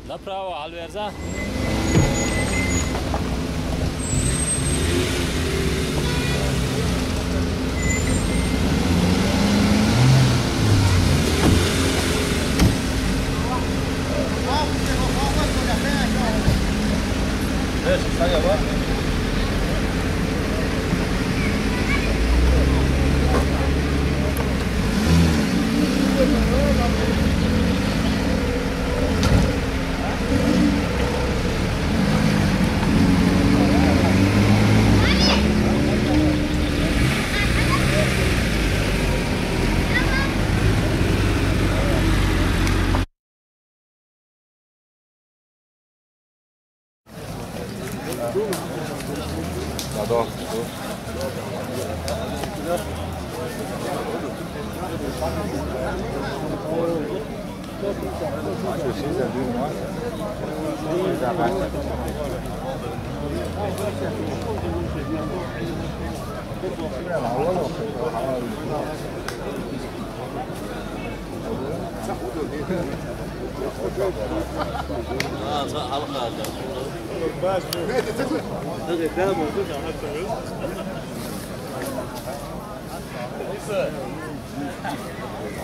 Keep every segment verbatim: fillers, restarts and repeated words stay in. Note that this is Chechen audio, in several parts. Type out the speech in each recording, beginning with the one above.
Направо, Альверза.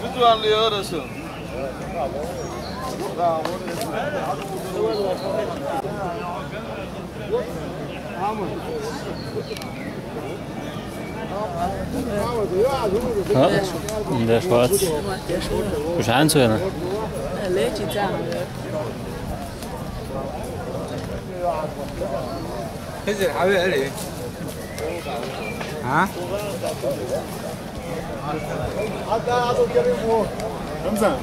Lütfen diyor Resul. ها؟ ندير فوات. واش عنده هنا؟ خزر حبيبي علي. ها؟ حتى هذا الكريم هو. رمزان.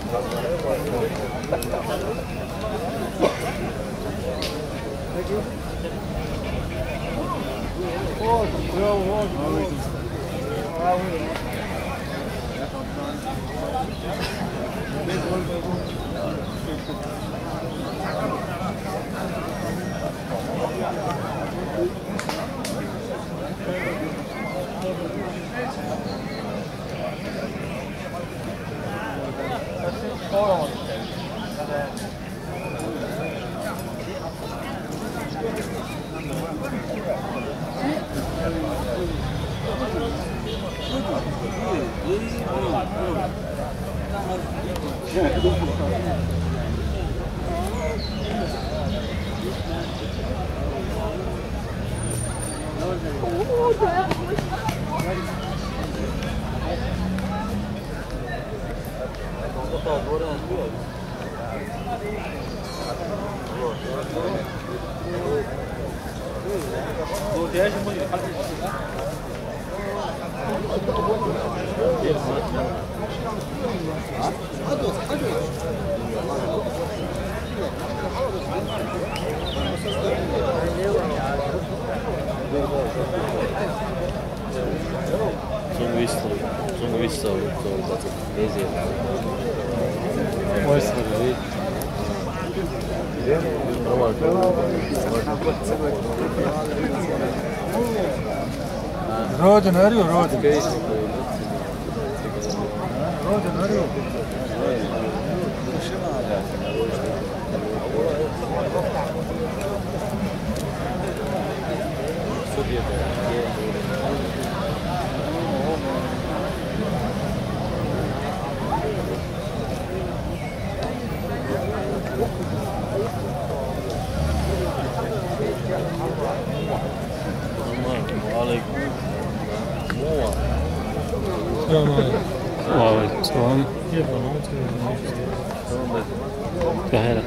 Zunge Vista, Zunge Vista, so, so, so. Rodin, are you Rodin? Rodin, are you? السلام عليكم. وعليكم السلام. كيف حالك؟ بخير.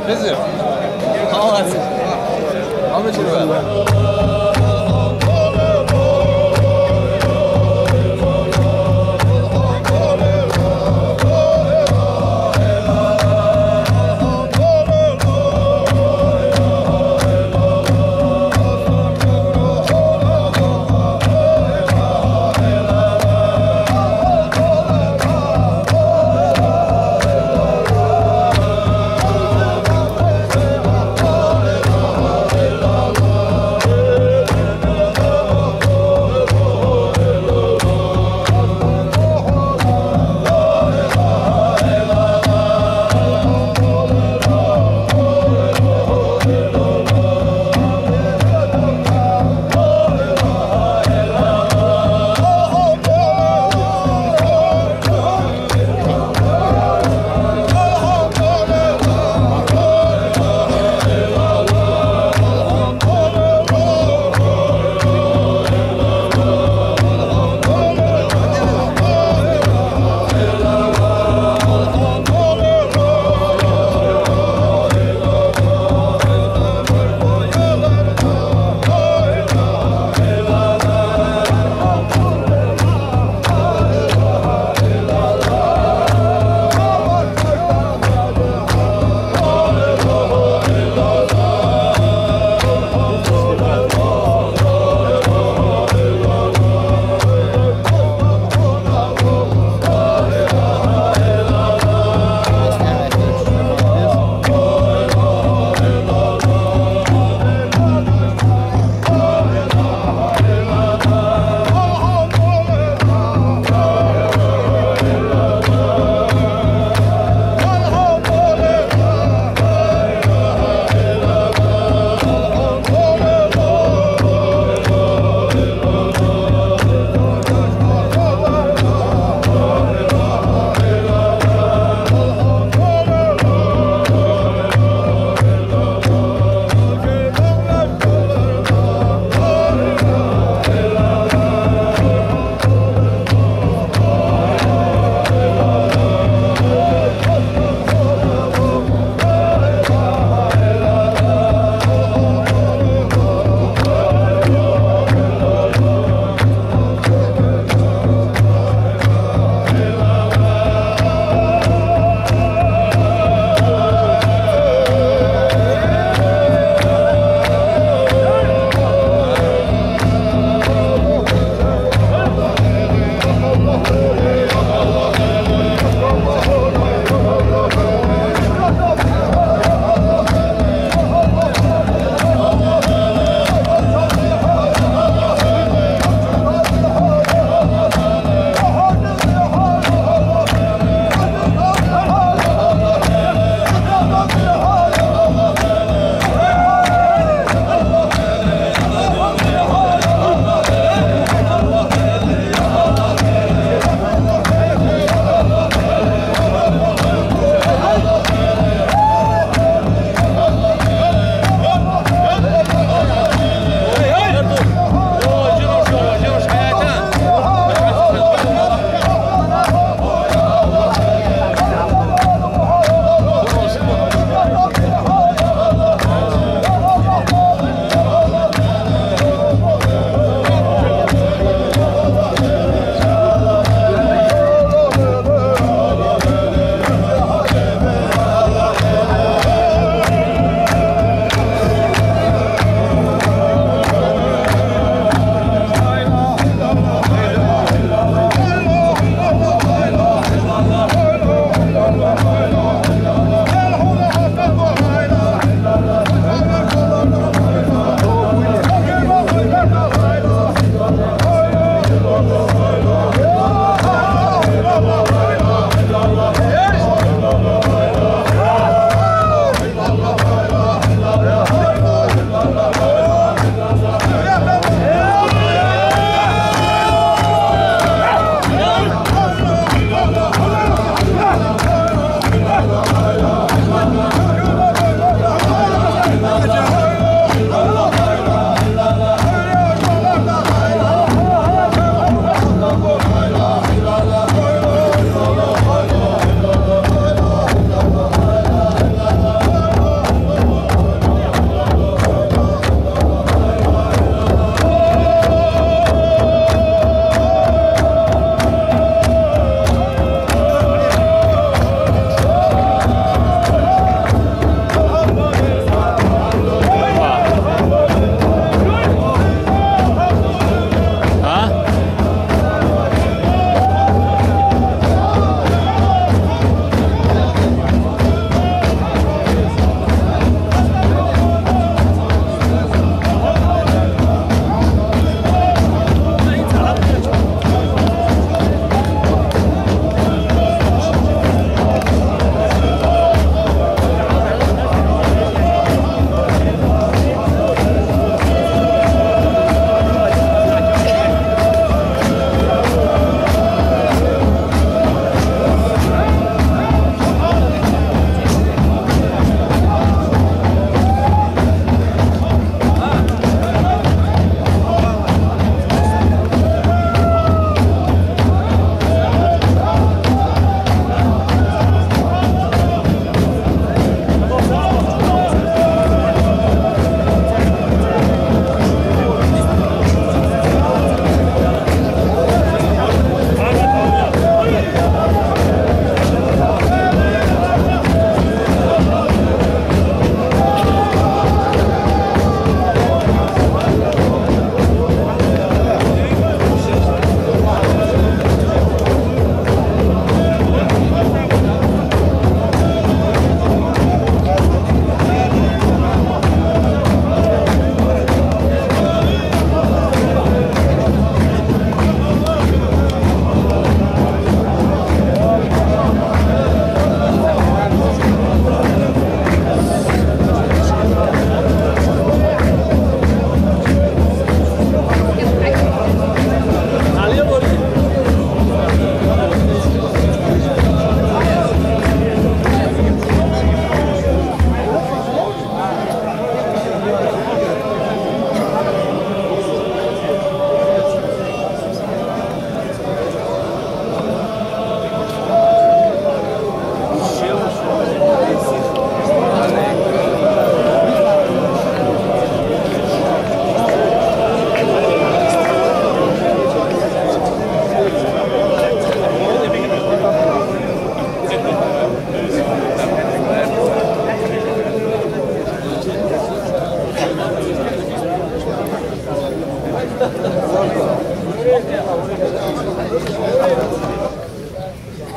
Bizim. Tamam. Ama şimdi ben.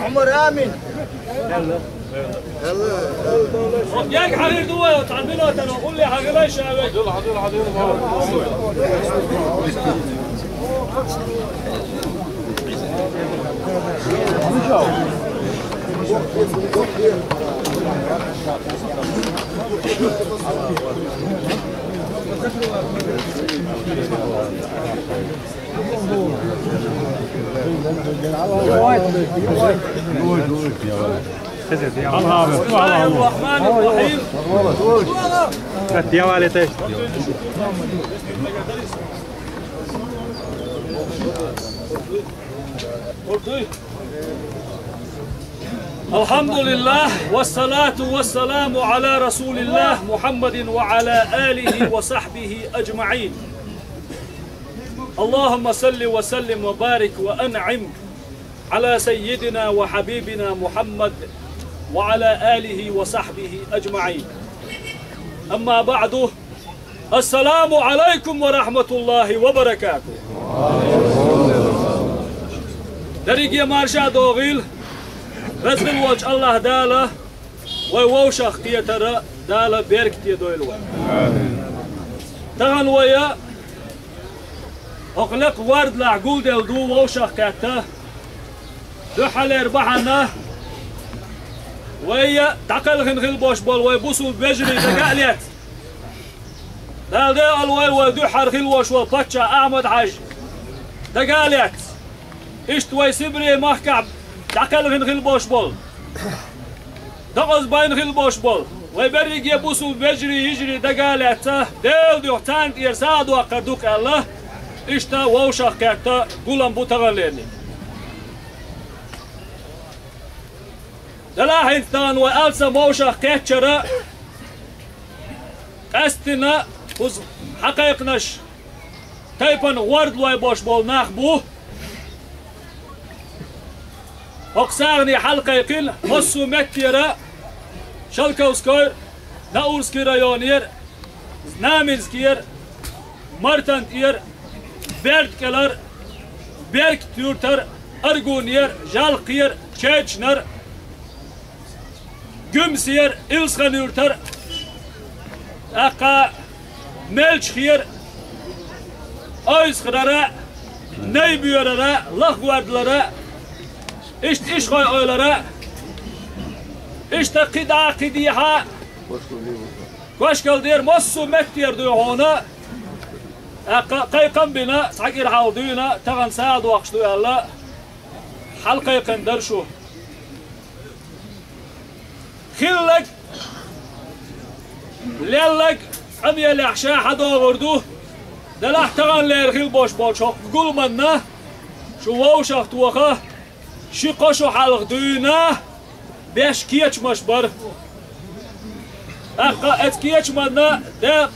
عمر آمين. Гьанна хӀара дуьхьал, цхьан минотана гӀолла хьагӀилай шаве. بسم الله الرحمن الرحيم. الحمد لله، والصلاة والسلام على رسول الله محمد وعلى آله وصحبه أجمعين. اللهم صل وسلم وبارك وأنعم على سيدنا وحبيبنا محمد وعلى آله وصحبه أجمعين. أما بعد، السلام عليكم ورحمة الله وبركاته. Дерриге марша догӀийла веза хилла волчу АллахӀ Дала, вай вовшах кхетар Дала беркате дойла вай. Тахана вай хӀокху лекха вордалахь гулделла ду вовшах кхетта. Дуьххьалера бахьана вай дӀакхелхина хила бош болу вай бусулба вежарий дага а лаьцна, Дала декъал войла вай дуьххьара хила вош волу паччахь Ахьмад-Хьаьжа дага а лаьцна. Иштта вай Сибре махкахь дӀакхелхина хила бош болу, декъаза байна хила бош болу вай берриге бусулба вежарий, йижарий дага а лаьцна, Делан дуьхьа царна тӀера сагӀа доккхур ду-кх аьлла, иштта вовшах кхетта гулам бу таханлерниг. Делахь хӀинца тахана вай алсам вовшах кхеччара, къаьсттина кхуза хьакхайкхинарш тайпана гӀордалой бош болу нах бу. ХӀокху сагӀане хьалакхайкхина массо а меттера, Шелковской, Наурский районера, Знаменскера, Мартан тӀера, Берда кӀелара, Беркат-Юьртара, Аргунера, Жалкхера, Чечанара, Гуьмсера, Илсхан-Юьртара, тӀаккха Мелчхера, Ойсхарара, Найбоьрара, Лахгордалара, иштта Ишхой-Эвлара, иштта кхидӀа а, кхидӀехьа а, Кошкалдера массо а меттера дуй хьуна, тӀаккха кхайкхам а бина, цхьа кӀира хьалха дуьйна, тахана сагӀа доккхуш ду аьлла, хьалакхайкхина дара шу. Хилларг, лелларг къамелехь ша хьадогӀур ду, делахь таханлера хила бош болчу хӀокху гуламанна шу вовшах тоха, ши-кхо шо хьалха дуьйна беш кечамаш бара. ТӀаккха оцу кечаманна декъ-,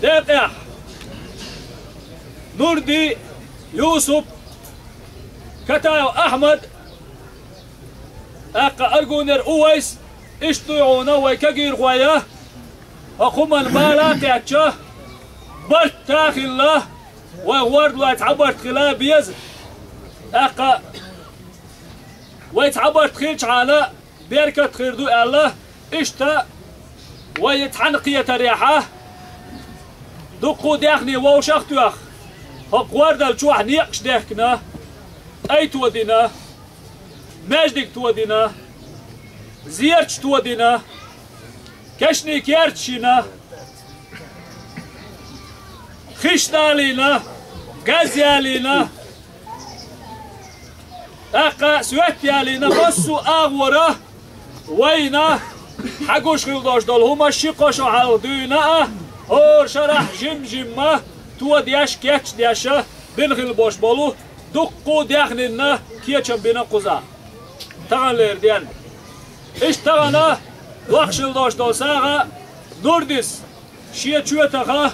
декъехь Нурди, Юсуп, Катаев Ахьмад, тӀаккха Аргунера Увайс, иштта дуй хьуна вай кагирхой, хӀокху хӀуманна бала а кхаьчча, барт а хилла, вай гӀордалой цхьа барт хила беза. ТӀаккха вай цхьа барт хилчхьана, беркат хир ду аьлла, иштта вай цхьаьна кхетарехьа, дуккха а даьхни вовшах а тоьхна, хӀокху гӀордал чохь некъаш дехкина, тӀай тодина, маьждиг тодина, зерачаш тодина, кешнийн керташ йина, хиш далийна, газ ялийна, тӀаккха соьтта ялийна, массо а агӀора вайна хьагуш хила долуш долу хӀума ши-кхо шо хьалха дуьйна а, хӀора шарахь жим-жимма тодеш, кечдеш бина хила бош болу дуккха а даьхнинна кечам бина кхузахь. Таханлера денна. Иштта тахана доккхуш хила долуш долу сагӀа Нурдис шен чоьтаха,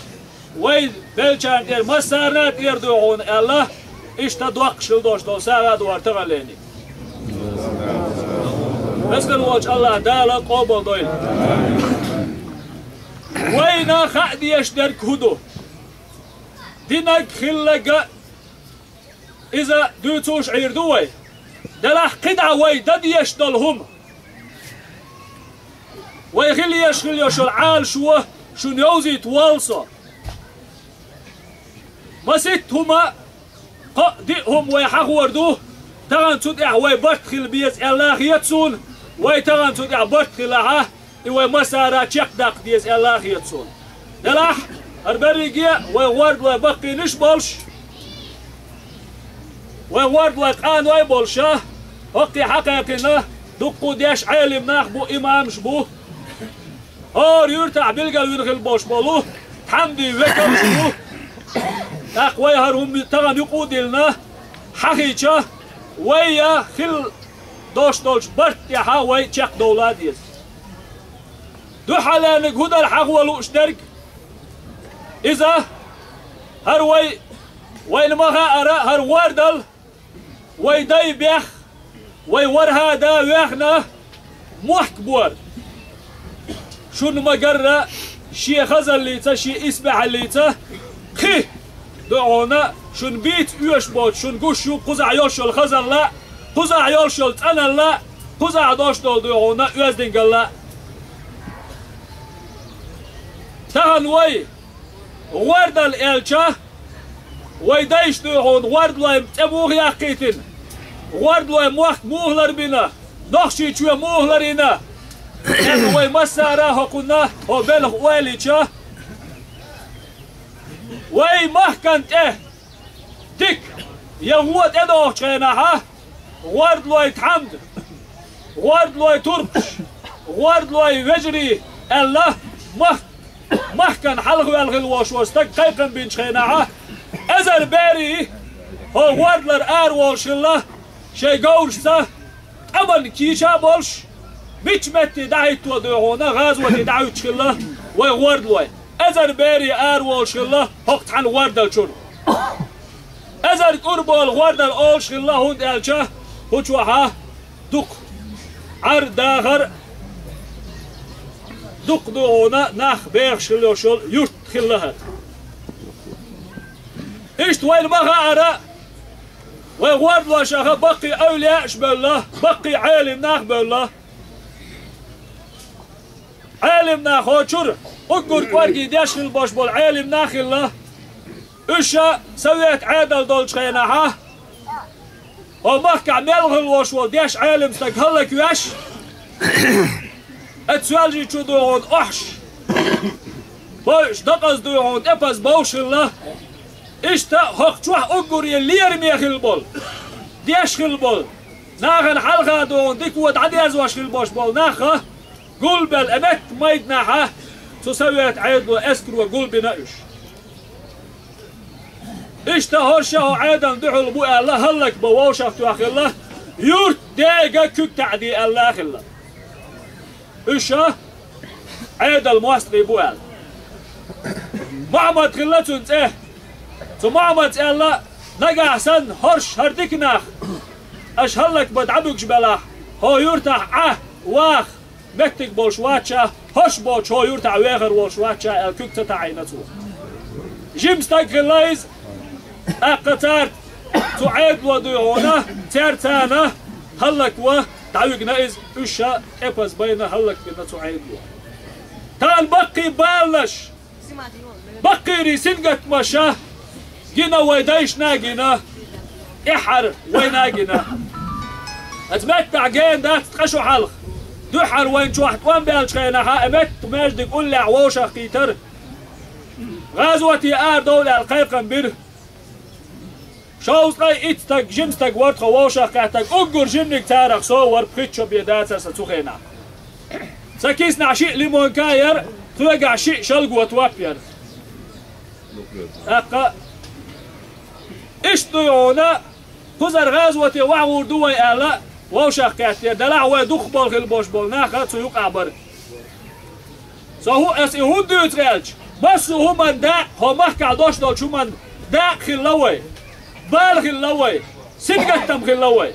вай беллачарна тӀера массарна а тӀера дуй хьуна аьлла, иштта доккхуш хила долуш долу сагӀа ду хӀара таханлерниг. Веза хилла волчу АллахӀ Дала къобал дойла. Вайна хаа дезаш дерг хӀун ду? Динарг, хилларг а, Иза дуьйцуш Ӏийр ду вай. Делахь кхидӀа вай дан дезаш долу хӀума. Вай хила еш хила йолу Ӏалашо шуна йовзийта воллу со. Маситта хӀума, кхоъ-диъ хӀума вай хьахор ду, тахана цу тӀехь вай барт хила беза аьлла хета суна, вай тахана цу тӀехь барт хилахь, и вай массара чекхдаккха деза аьлла хета суна. Делахь, хӀара берриге вай гӀордалой баккхийнаш а болуш, вай гӀордалой къаной а болуша, хӀокхе хьакхайкхина дуккха а деш Ӏелим нах бу, имамаш бу. ХӀора юьртахь билгалвина хила болуш болу тхьамдий векалш бу. ТӀаккха вай хӀара хӀума тахана юкъа а диллина, хьахийча, вай я хила долуш долчу барт тӀехьа вай чекхдовла а деза. Дуьххьалерниг хӀун дара хьахо лууш дерг? Иза, хӀара вай, вайна ма хаъара, хӀара гӀордал, вай дай бех, вай ворхӀа да вехна, мохк бора. Шуна ма-гарра, шен хазаллица, шен исбаьхьаллица, кхин, дуьхьуна, шуна бийца оьшуш боцу, шуна гуш ю кхузахь йолуш йолу хазалла, кхузахь йолуш йолу цӀаналла, кхузахь долуш долу дуьхьуна оьздингалла. Тахана вай, гӀордал аьлча, вай дайша дуьхьуна гӀордалойн цӀе муха яккхийтина, гӀордалойн мохк муха ларбина, Нохчийчоь муха ларйина, аьлла вай массара а хӀокхунна хӀо белха ойла йича, вай махкана тӀе дика я вон тӀедогӀучу хенахьа, гӀордалой тхьамда, гӀордалой турпаш, гӀордалой вежарий аьлла, мах-, махкана хьалхаваьлла хила волуш волу стаг кхайкхам бинчу хенахьа, эзар берий хӀо гӀордалара ара волуш хилла, шайн говрашца тӀаман кийча а болуш, мичча метте дӀахӀитто дуьхьуна гӀазоте дӀахӀуьттуш хилла вай гӀордалой. Эзар берий ара волуш хилла хӀокху цхьана гӀордалчуьра. Эзар кӀур болу гӀордал олуш хилла, хӀунда аьлча хӀу чохьа дукха Ӏар-дахар, дукха дуьхьуна нах бехаш хила йолуш йолу юрт хилла хӀара. Иштта вайна ма хаъара, вай гӀордалошаха баккхий эвлияаш бевлла, баккхий Ӏелим нах бевлла. Ӏелим нах хӀо чуьра уггар кӀоргий деш хила болуш болу Ӏелим нах хилла. Уьш совет Ӏедал долчу хенахьа, хӀо махкахь мел хила волуш волу деш Ӏелим стаг хӀаллаквеш, оцу Соьлжичу дуьхьуна охьуш, бойуш дакъаза дуьхьуна тӀепаза бовш хилла. Иштта хӀокху чохь уггаре лераме хила болу, деш хила болу, нахана хьалха дуьхьуна дика вон дӀадерзош хила болуш болу нахха гулбелла, э, метта майданахьа цу совет Ӏедало эскаро гулбина уьш. Иштта хӀорша хӀо Ӏедална дуьхьал бу аьлла, хӀаллакбан вовшах тоьхна хилла, юрт дега куьг таӀде аьлла хилла. Уьш а Ӏедал мостагӀий бу аьлла. Мохьмад хилла цуьнан цӀе. Цу Мохьмадс аьлла, нагахь санна хӀорш хӀара дика нах аша хӀаллакбан дӀабуьгуш белахь, хӀо юртахь Ӏа, ваха меттиг болуш вац ша, хӀорш боцуш хӀо юртахь вехар волуш вац ша аьлла, куьг ца таӀийна цо. Жима стаг хилла иза, тӀаккха цара цу Ӏедало дуьйхьуна, цаьрца царна хӀаллакван дӀавигна иза, уьш а тӀепаза байна хӀаллакбина цу Ӏедало. Тахана баккхий баланаш, баккхийрий сингаттамаш а гина вай дайшна а гина, тӀаьххьара вайна а гина. Оцу меттахь гена дац ткъа шо хьалха. Дуьххьара вайна чохь тӀом баьллачу хенахьа, э, метта маьждиг уллехь вовшахкхийтара. ГӀазоте арадовла аьлла кхайкхам бира. Шовзткъе итт стаг, жима стаг вара тхо вовшахкхеттарг, уггар жиманиг царах со вара, пхийтта шо бен дацара сан цу хенахь. Сан киснахь шиъ лимонка яра, тхоьгахь шиъ шалго топ яра. ТӀаккха иштта дуй хьуна, кхузара гӀазоте вахьур ду вай аьлла, вовшахкхеттера, делахь вай дукхахболу хила болуш болу нах а цу юкъахь бара. Со хӀу, аса и хӀунда дуьйцу аьлча, массо а хӀуманна дакъа, хӀо махкахь долуш долчу хӀуманна дакъа хилла вай, бала хилла вай, сингаттам хилла вай.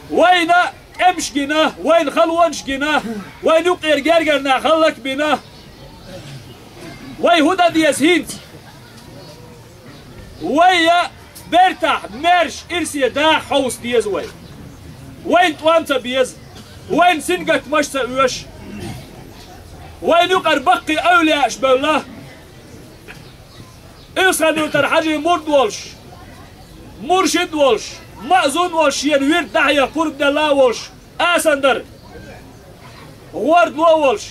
Вайна тӀемаш гина, вайна халонаш гина, вайна юккъера гергара нах хӀаллакбина. Вай хӀун дан деза хӀинца? Вай я бертахь, маьрша ирсе даха хьовса деза вай. Вайна тӀом ца беза. Вайна сингаттамаш ца оьшу. Вайна юкъара баккхий эвлаяаш бевлла. Илсхан-Юртара Хьажий мурд волуш, муршид волуш, маъзун волуш шена вирд дӀахьеха пурба делла а волуш, Асан дара. ГӀордало а волуш,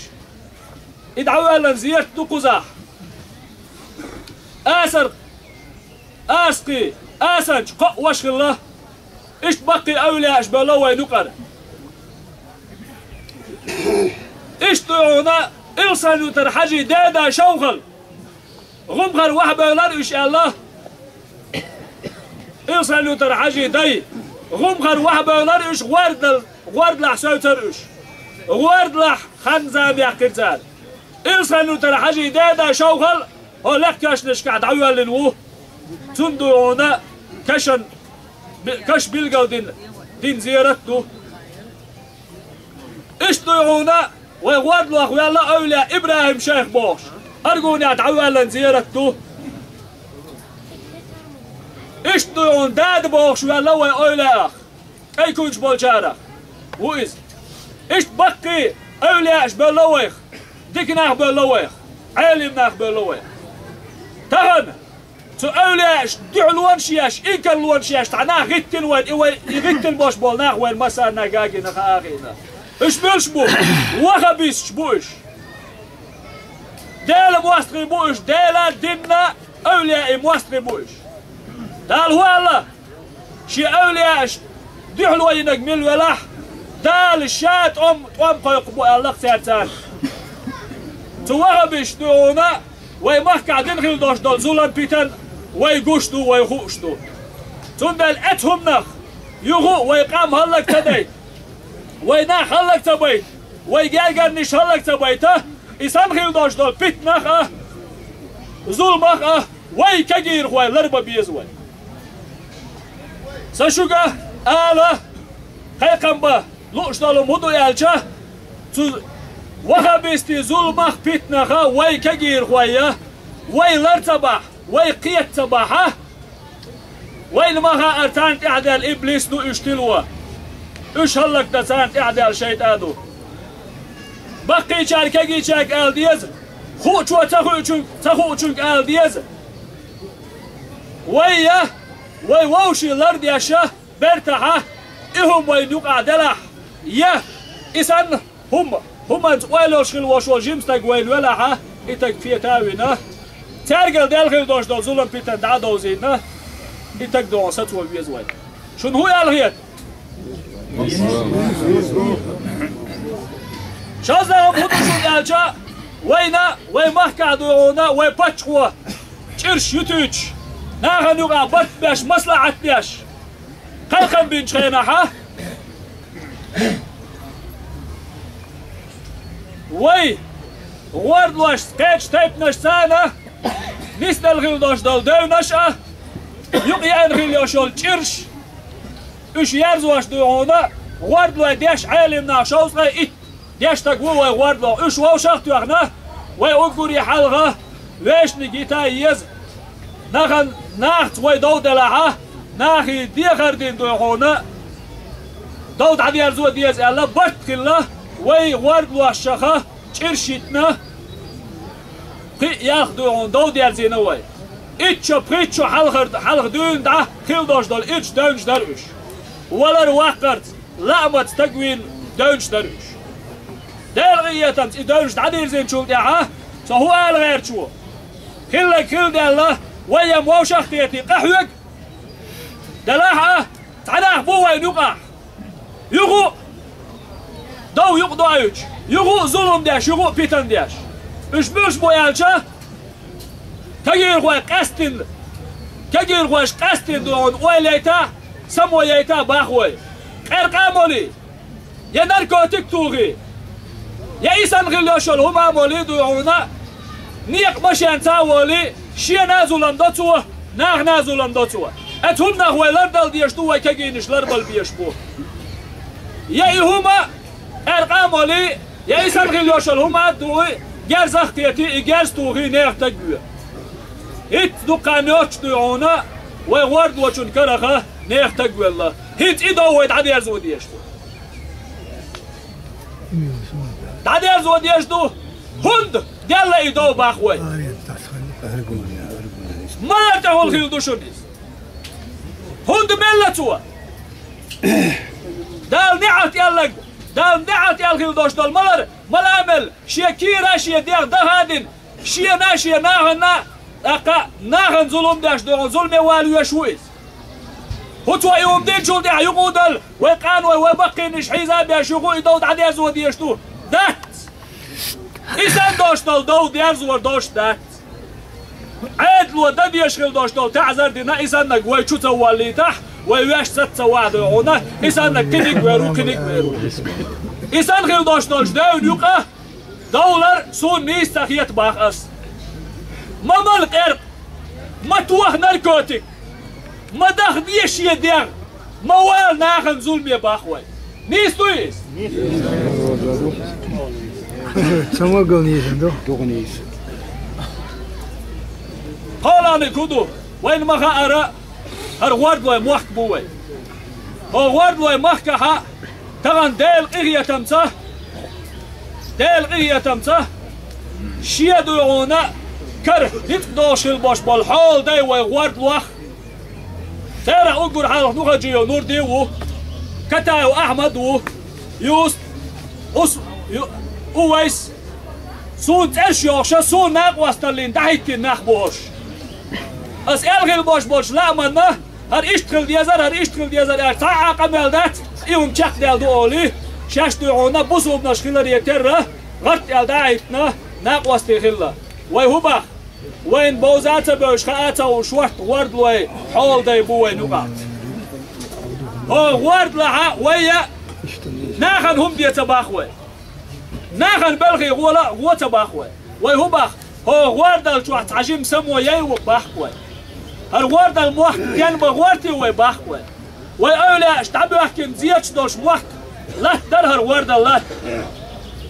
и дӀавоьллина зерат ду кхузахь. Асар, Аскхий, Асанчу кхоъ ваша хилла. Иштта баккхий эвлаяаш бевлла вайна юкъара. Иштта ду хьуна Илсхан-Юртара Хьажий деда Шовхал. ГӀумхара вахьа бевлар уьш аьлла. Илсхан-Юртара Хьажий дай. ГӀумхара вахьа бевлар уьш, гӀордал-, гӀордалахь севцар уьш. ГӀордалахь хан-зама яьккхира цара. Илсхан-Юртара Хьажий деда Шовхал хӀо лекха кешнашкахь дӀавоьллина ву. Цунна ду хьуна кашан би-, каш билгал дина, дина зерат ду. Иштта ду хьуна вай гӀордалохь ваьлла эвлаяъ ИбрахӀим-шайх бохуш, Аргунехь дӀавоьллина зерат ду. Иштта ду хьуна дада бохуш ваьлла вай эвлаяъ, кӀай куьйгаш болчарах ву иза. Иштта баккхий эвлаяаш бевлла вайх, дика нах бевлла вайх, Ӏелим нах бевлла вайх. Тахана цу эвлаяаш дуьхьалонаш еш, инкарлонаш еш цхьа нах гӀиттина вайна, и вай, и гӀиттина болуш болу нах вайна массарна гагийна, хаа а хиъна. Уьш муьлш бу? Вахабисташ бу уьш. Делан мостагӀий бу уьш, Делан динан, эвлаяийн мостагӀий бу уьш. Дала хӀун аьлла? Шен эвлаяаш дуьхьало йинарг мила велахь, Дала ша тӀом, тӀом кхойкхур бу аьлла-кх цаьрца. Цу вахабисташ ду хьуна вай махкахь дина хила долуш долу зулам-питан вай гуш ду, вай хууш ду. Цундела оцу хӀуманах юха а вай къам хӀаллак ца дайта, вай нах хӀаллак ца байта, вай гергарниш хӀаллак ца байта, и санна хила долуш долу питанах а, зуламах а вай кегийрхой ларбан беза вай. Сан шуьга ала кхайкхам бан лууш долу хӀун ду аьлча, цу вахабистийн зуламах а, питанах а вай кегийрхой я, вай лар ца бахь, вай кхета ца бахьа, вайна ма хаьара, царна тӀаьхьадаьлла иблис ду, уьш тило. Уьш хӀаллакдан царна тӀаьхьадаьлла шайтӀа ду. Баккхийчара кегийчаьрга ала деза, хуучо ца хуучун-, ца хуучуьнга ала деза. Вай я, вай вовшийн лардеш а, бертахьа, и хӀума вайна юкъахь делахь, я, и санна хӀума, хӀуманца ойла йолуш хила волуш волу жима стаг вайна велахьа, и стаг кхета а вина, цаьргара даьлла хила долуш долу зулам-питан дӀа а довзийна, и стаг догӀу сацо веза вай. Шуна хӀун аьлла хета? ШозлагӀа хӀун ду шуна аьлча, вайна, вай махкахь ду хьуна, вай паччахьо чӀирш ютуьйтуш, нахана юкъахь барт беш, маслаӀат деш, кхайкхам бинчу хенахьа, вай гӀордалошца, кхечу тайпанашца а нисделла хила долуш долу девнаш а, юкъа еана хила йолуш йолу чӀирш, уьш ерзош ду хьуна, гӀордалой деш Ӏелим нах шовзткъе итт деш стаг ву вай гӀордалохь. Уьш вовшах а тоьхна, вай уггаре хьалха вешаниг йита а еза. Нахана, нахаца вай дов делахьа, нахе дехар дина ду хьуна, дов дӀадерзо а деза аьлла, барт хилла, вай гӀордалошчаха чӀирш йитина, кхин а ялх ду хьуна дов дерзийна вай. Итт шо, пхийтта шо хьалхар-, хьалха дуьйна дӀа хила долуш долу ирчу девнаш дара уьш. Валар-ваккхарца, лаамца стаг вийна девнаш дара уьш. Делан къинхетамца и девнаш дӀадирзинчул тӀаьхьа, со хӀун ала гӀерташ ву? Хилларг хилла даьлла, вай ям вовшах а кхетий, къахьоьгу. Делахь а, цхьа нах бу вайна юкъахь. Юха а дов юкъа доуьйтуш, юха а зулам деш, юха а питан деш. Уьш муьлш бу аьлча, кегийрхой къаьсттина, кегийрхойш къаьсттина ду хьуна ойла яйта, само яйта бах вай. Къаьркъа а молий, я наркотик тухий, я и санна хила йолуш йолу хӀума а молий ду хьуна, некъа машенца а волий, шена а зулам до цо, нахана а зулам до цо. Оцу хӀуманах вай лардала дезаш ду, вай кегийнаш ларбала безаш бу. Я и хӀума, къаьркъа а молий, я и санна хила йолуш йолу хӀума а дугӀий, герзах а кхетий, и герз тухий, нехан стаг ве. ХӀинца дукха ночь дуй хьуна, вай гӀордочун караха нехан таг велла. ХӀинца и дов вай дӀадерзо дезаш ду. ДӀадерзо дезаш ду, хӀунда делла и дов бах вай. Малар тӀехула хила ду шуна иза? ХӀунда мелла цо? Дала неӀалт аьллаг, Дала неӀалт аьлла хила дош долу малар, мала а мел, шен кийра, шен дегӀ даха а дина, шена, шен нахана, тӀаккха нахана зулам деш догӀу, зуламе вала веш ву иза. ХӀу цо и хӀума динчул тӀаьхьа юкъа а далла, вай къаной, вай баккхийнаш хьийза а беш юха и дов дӀадерзо дезаш ду? Дац! И санна дош долу дов дерзор дош дац. Ӏедало дан дезаш хила дош долу таӀзар дина, и саннаг вай чу ца воллийтахь, вай ваьш саца ца вахь дуй хьуна, и саннаг кхиниг вер ву, кхиниг вер ву. И санна хила дош долчу девна юкъа довлар суна нийса ца хета бах ас. Ма мала къеркъа, ма тоха наркотик, ма даха де шен дегӀ, ма вала нахана зуламе бах вай. Нийса дуй иза? Самогон нийса ду. Дугу нийса. КхоалгӀаниг хӀун ду? Вайна ма хаара, хӀара гӀордалой мохк бу вай. ХӀо гӀордалой махкахьа тахана Делан къинхетамца, Делан къинхетамца, шен дуй хьуна кара ницкъ долуш хила бош болу хьола дай вай гӀордалох. Церах уггар хьалха Нухаджиев Нурди ву, Катаев Ахьмад ву, Юс-, Ус-, Ю-, Увайс. Суна цӀераш йохуша, суна накъосталлин дӀахӀиттина нах бу хӀорш. Ас аьлла хила бош болчу лааманна, хӀара иштта хила дезар, хӀара иштта хила дезар аьлла, цхьа а къамел дац, и хӀума чекхдаьлла ду олий, шаьш дуй хьуна бусулбанаш хиларе терра, гӀарт аьлла дӀа а хӀиттина, накъостий хилла. Вай хӀу бах? Вайна бовза а ца бевзаш, хаа а ца хууш, шорта гӀордалой хьола дай бу вайна юкъахь. ХӀо гӀордалахьа вай а нахана хӀума де ца бах вай. Нахана белхий гӀола а гӀо ца бах вай. Вай хӀу бах? ХӀо гӀордал чохь цхьа жима само яй ву бах вай. ХӀара гӀордал мохк ден ма гӀорти вай бах вай. Вай эвлаяаш дӀабоьхкина зераш долуш мохк латта дара хӀара гӀордал латта.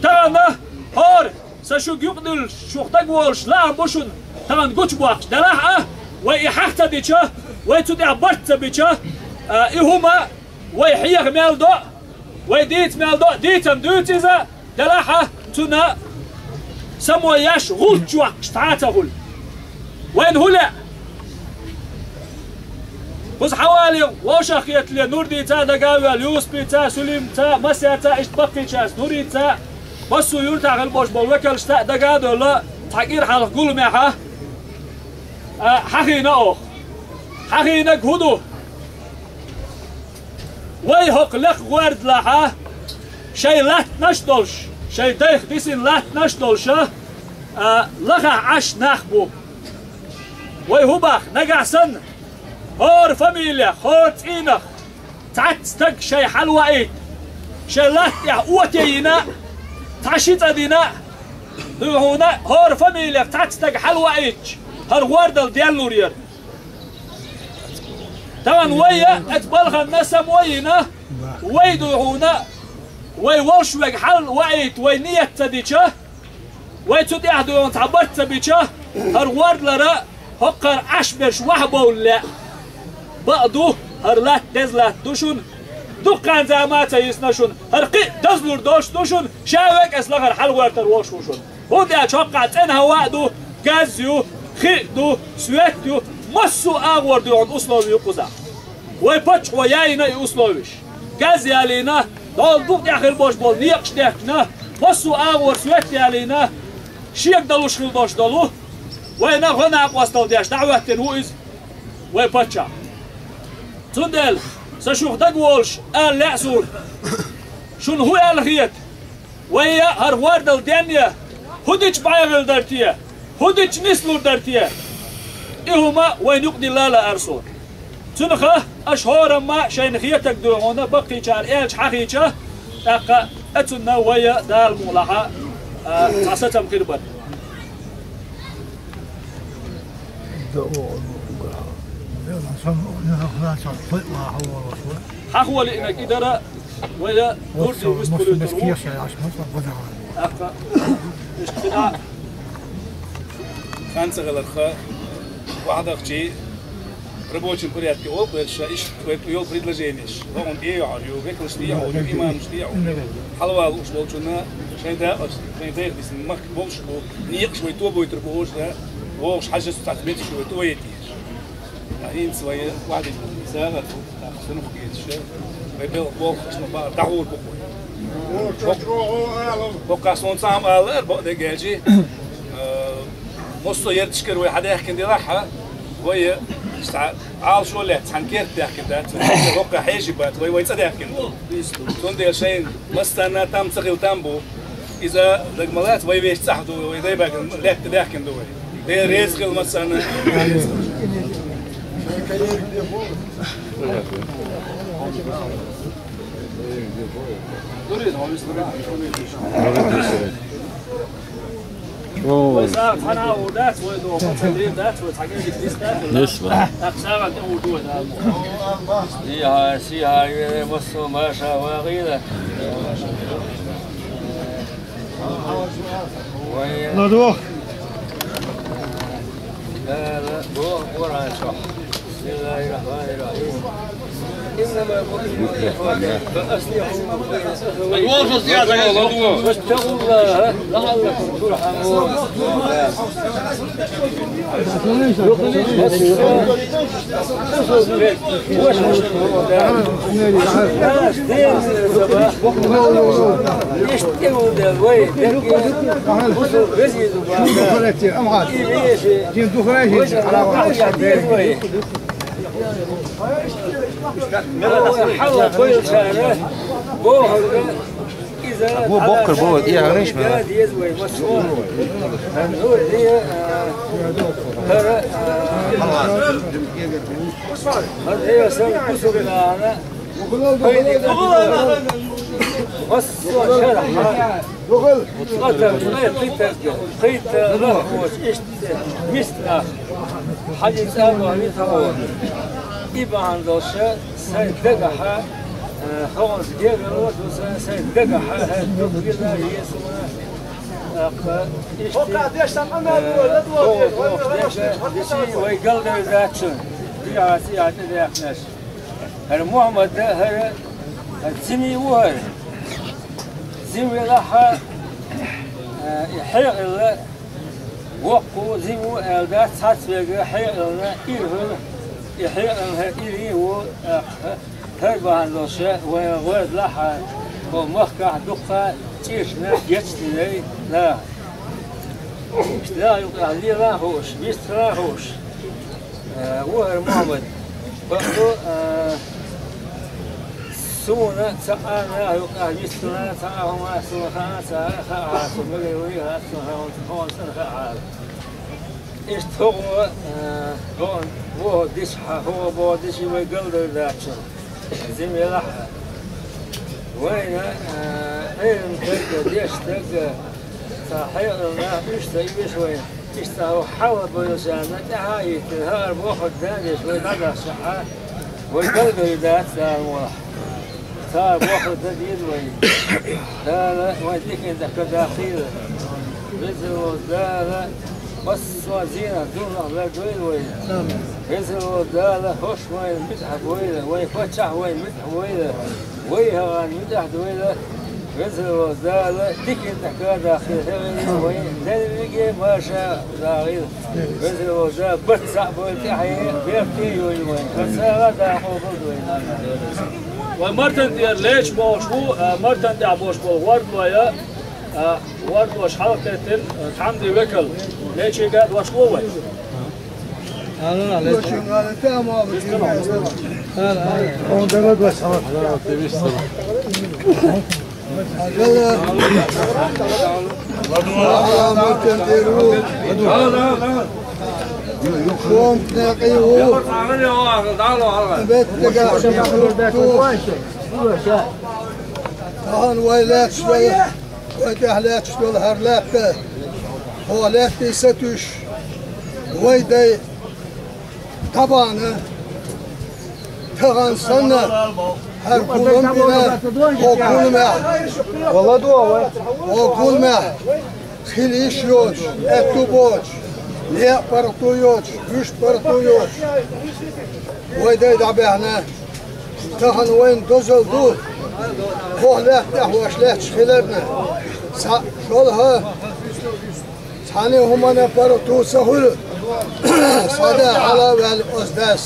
Тахана хӀора Сан шуьга юкъадуьллуш, шух дагаволуш лаам бу шуна, тахана гучубоккхуш. Делахь а, вай и хьаха ца дича, вай цу тӀехь барт ца бича, а, и хӀума вай хьеха мел до, вай дийца мел до, дийцам дуьйцу иза, делахь а, цунна само еш гӀулч йоккхуш цхьа а ца хуьлу. Вайна хӀун лаьа? Кхуза хьавале вовшах хетале Нурдица а дага а ваьлла, Юсупица а, Сулимца а, массаьрца а, иштта баккхийчаьрца, Нурица а, массо а юьртахь хила болуш болу векалшца а дага а девлла, цхьа кӀира хьалха гуламехьа, а, хьахийна оха. Хьахийнарг хӀун ду? Вай хӀокху лекха гӀордалахьа шайн латтанаш а долуш, шайн дайх дисина латтанаш а долуша, а, лахахь Ӏаш нах бу. Вай хӀун бах, нагахь санна, хӀора фамилех, хӀора цӀийнах цхьацца стаг шайн хьалаваийта, шайн латта тӀехь оте йина, цхьа ши цӀа дина, дуй хьуна, хӀора фамилех цхьацца стаг хьалаваийтча, хӀара гӀордал денлур яра. Тахана вай а, оцу балханна само йина, вай дуй хьуна, вай волуш верг хьалаваийта вай ниет ца дича, вай цу тӀехь дуй хьуна цхьа барт ца бича, хӀара гӀордалара хӀокхара Ӏаш берш ваха бовла лаьа. Бакъ ду, хӀара латта деза латта ду шуна, дуккха хан зама а ца йисна шуна, хӀара кхин а дазлур долуш ду шуна, ша векӀас лахара хьалагӀортар волуш ву шуна. ХӀунда аьлча хӀокхахь цӀена хӀаваъ ду, газ ю, хи а ду, свет ю, массо а агӀор дуй хьуна условий ю кхузахь. Вай паччахьо яйна и условиш. Газ ялийна, дӀо дукха тӀехь хила болуш болу некъаш дехкина, массо а агӀор свет ялийна, шега далуш хила долуш долу, вайна гӀо-накъосталла деш дӀахӀоьттина ву иза, вай паччахь. Цундела, сан шух дагаволуш ала лаьа суна. Шуна хӀун аьлла хета? Вай а хӀара гӀордал денъян, хӀун дича бӀаьгӀина дара те? ХӀун дича нислур дара те? И хӀума вайна юкъадилла а лаьара суна. Цунаха аша хӀорамма шайна хетарг дуй хьуна баккхийчара аьлча хьахийча, тӀаккха а цунна вай а Дала мукъалахьа, а, цхьа сацам хир бара. Хьахо лиънарг и дара, вай а гурдий вистхуьлуьйтур ву. ТӀаккха иштта хила. Хан ца хиларха, Вахьдахчи рабочем порядке олу кхуьлуш, иштта вай йолу предложенеш. Ва он тӀе йохьур ю, векалш тӀе йохьур ю, имамаш тӀе йохьур ю. Хьалавала уш волчунна шайн дакъа, шайн дайх дисна махка болуш бу, некъаш вай тобойтур бу оша, вогӀуш хьажа цхьацца меттигаш вай тӀе вай тӀе. ХӀинца вай вахьдина сагӀа ду, тӀаккха сунах кхеташ, вай белхан болх аш ма баа дӀагӀур бу кхуьй. ХӀокхахь суна цхьа хӀума ала лаьара, бакъдерг аьлча, а, массо а ярташкара вай хьадаьхкина делахь а, вай цхьа Ӏалашо лаьцна цхьана керта даьхкина дац, хӀокхахь хьеший бац, вай, вай цӀа даьхкина ду. Цундела шайна массарна там ца хила там бу. Иза дага ма лаца, вай вешан цӀахь ду, вай дай баьхкина, лаьтта даьхкина ду вай. Дела реза хила массарна. Вай сагӀа цхьана а ву дац, вай догӀу, ца дийр дац, вай цхьа герзиг дис дац, вай. Дис ва. ТӀаккха сагӀа тӀе ву ду вай, да. Сиха, сиха, вай массо а маша вагӀийла. Вай. Ладох. Дала боху Къуръан чохь. بسم الله الرحمن الرحيم. إنما المؤمنون إخوة فأصلحوا بين أخويكم واتقوا الله لعلكم ترحمون. Бо боккар бо, я гриш мела. МистагӀ, хьалица а бахьана тхо. И бахьана долуш сайн дагахь, э, хьо герга ло ду сайн, сайн дагахь, хьан дукха вина еза ван. ТӀаккха иштта, э, хьо деш, деши вай галдайр дац шуна. Дигахь, сигахь тӀедаьккхинарш. ХӀара Мухьаммад, хӀара, хӀара Зими ву хӀара. Зим велахь, э, и хьекъалла, воккха ву, Зим ву аьлла дац, цхьацца верг хьекъална ира хила, и хьекъална хӀара ира ву, тӀаккха хӀара бахьана долуш вайн гӀоьрдалахь, хӀокху махкахь дуккха а чӀиршна гечдинарг наха. Иштта наха юкъахь лела а хууш, вистхила а хууш. Э, ву хӀара Мухьаммад. Бакъду, э, суна цхьа а наха юкъахь вистхила, цхьа а хӀума суна хаа ца, хаа ца, мегар вуй хаа ца, хаа ца, хаа ца, хаа ца. Иштта хӀокхо, э, хӀокхо боху диш хьан, хӀокхо боху диш вай галдайр дац шуна. Зим велахь а. Вайна, э, Ӏелам стаг, деш стаг, цхьа хьекъална нах уьш ца оьшу вайна. Иштта хьалха бевллачарна тӀаьхьа а йиттина, хӀара бохург дан деш, вай дӀадахчахьа, вай галдайр дац Дала мукъалахь. Цара бохург дан деза вай. Дала вайн диканна тӀе кхайкхийла. Веза волчу Дала массо а зенах, духарх лардойла вай. Веза волчу Дала хӀорш вайна муьтӀахь бойла, вайн паччахь вайна муьтӀахь бойла. Вай хӀара муьтӀахь дойла, веза волчу Дала диканна тӀе кхайкхийла, вайн дерриге а маша дагӀийла. Веза волчу Дала бац цхьаъ бойла тӀаьхье, берте а йойла вайн. Аса а дакъо бала вайна. Вай Мартан тӀера леча бохуш бу, а, Мартан тӀехь болуш болу гӀордой, а, гӀордош хьалакхеттина, а, тхьамде векал. Лечийга а дош ло вай. Тахана вай лаьтташ долу, вай тӀехь лаьтташ долу хӀара лаьтта, хьо лаьттий сатуьйсуш, вай дай дӀабахана, тахана санна, хӀара гулам бина, хӀо гуламехь, хӀо гуламехь хила йиш йоцуш, аьтту боцуш, Некъ паргӀато йоцуш, вуьшта паргӀато йоцуш, вай дай дӀабаьхьна. Тахана вайна дозалла ду, кхо лаьтта тӀехь ваш лаьтташ хиларна. Цхьа шолгӀа, цхьана хӀуманна паргӀато ца хуьлу, схьадаьхьа хьала а ваьлла оцу дас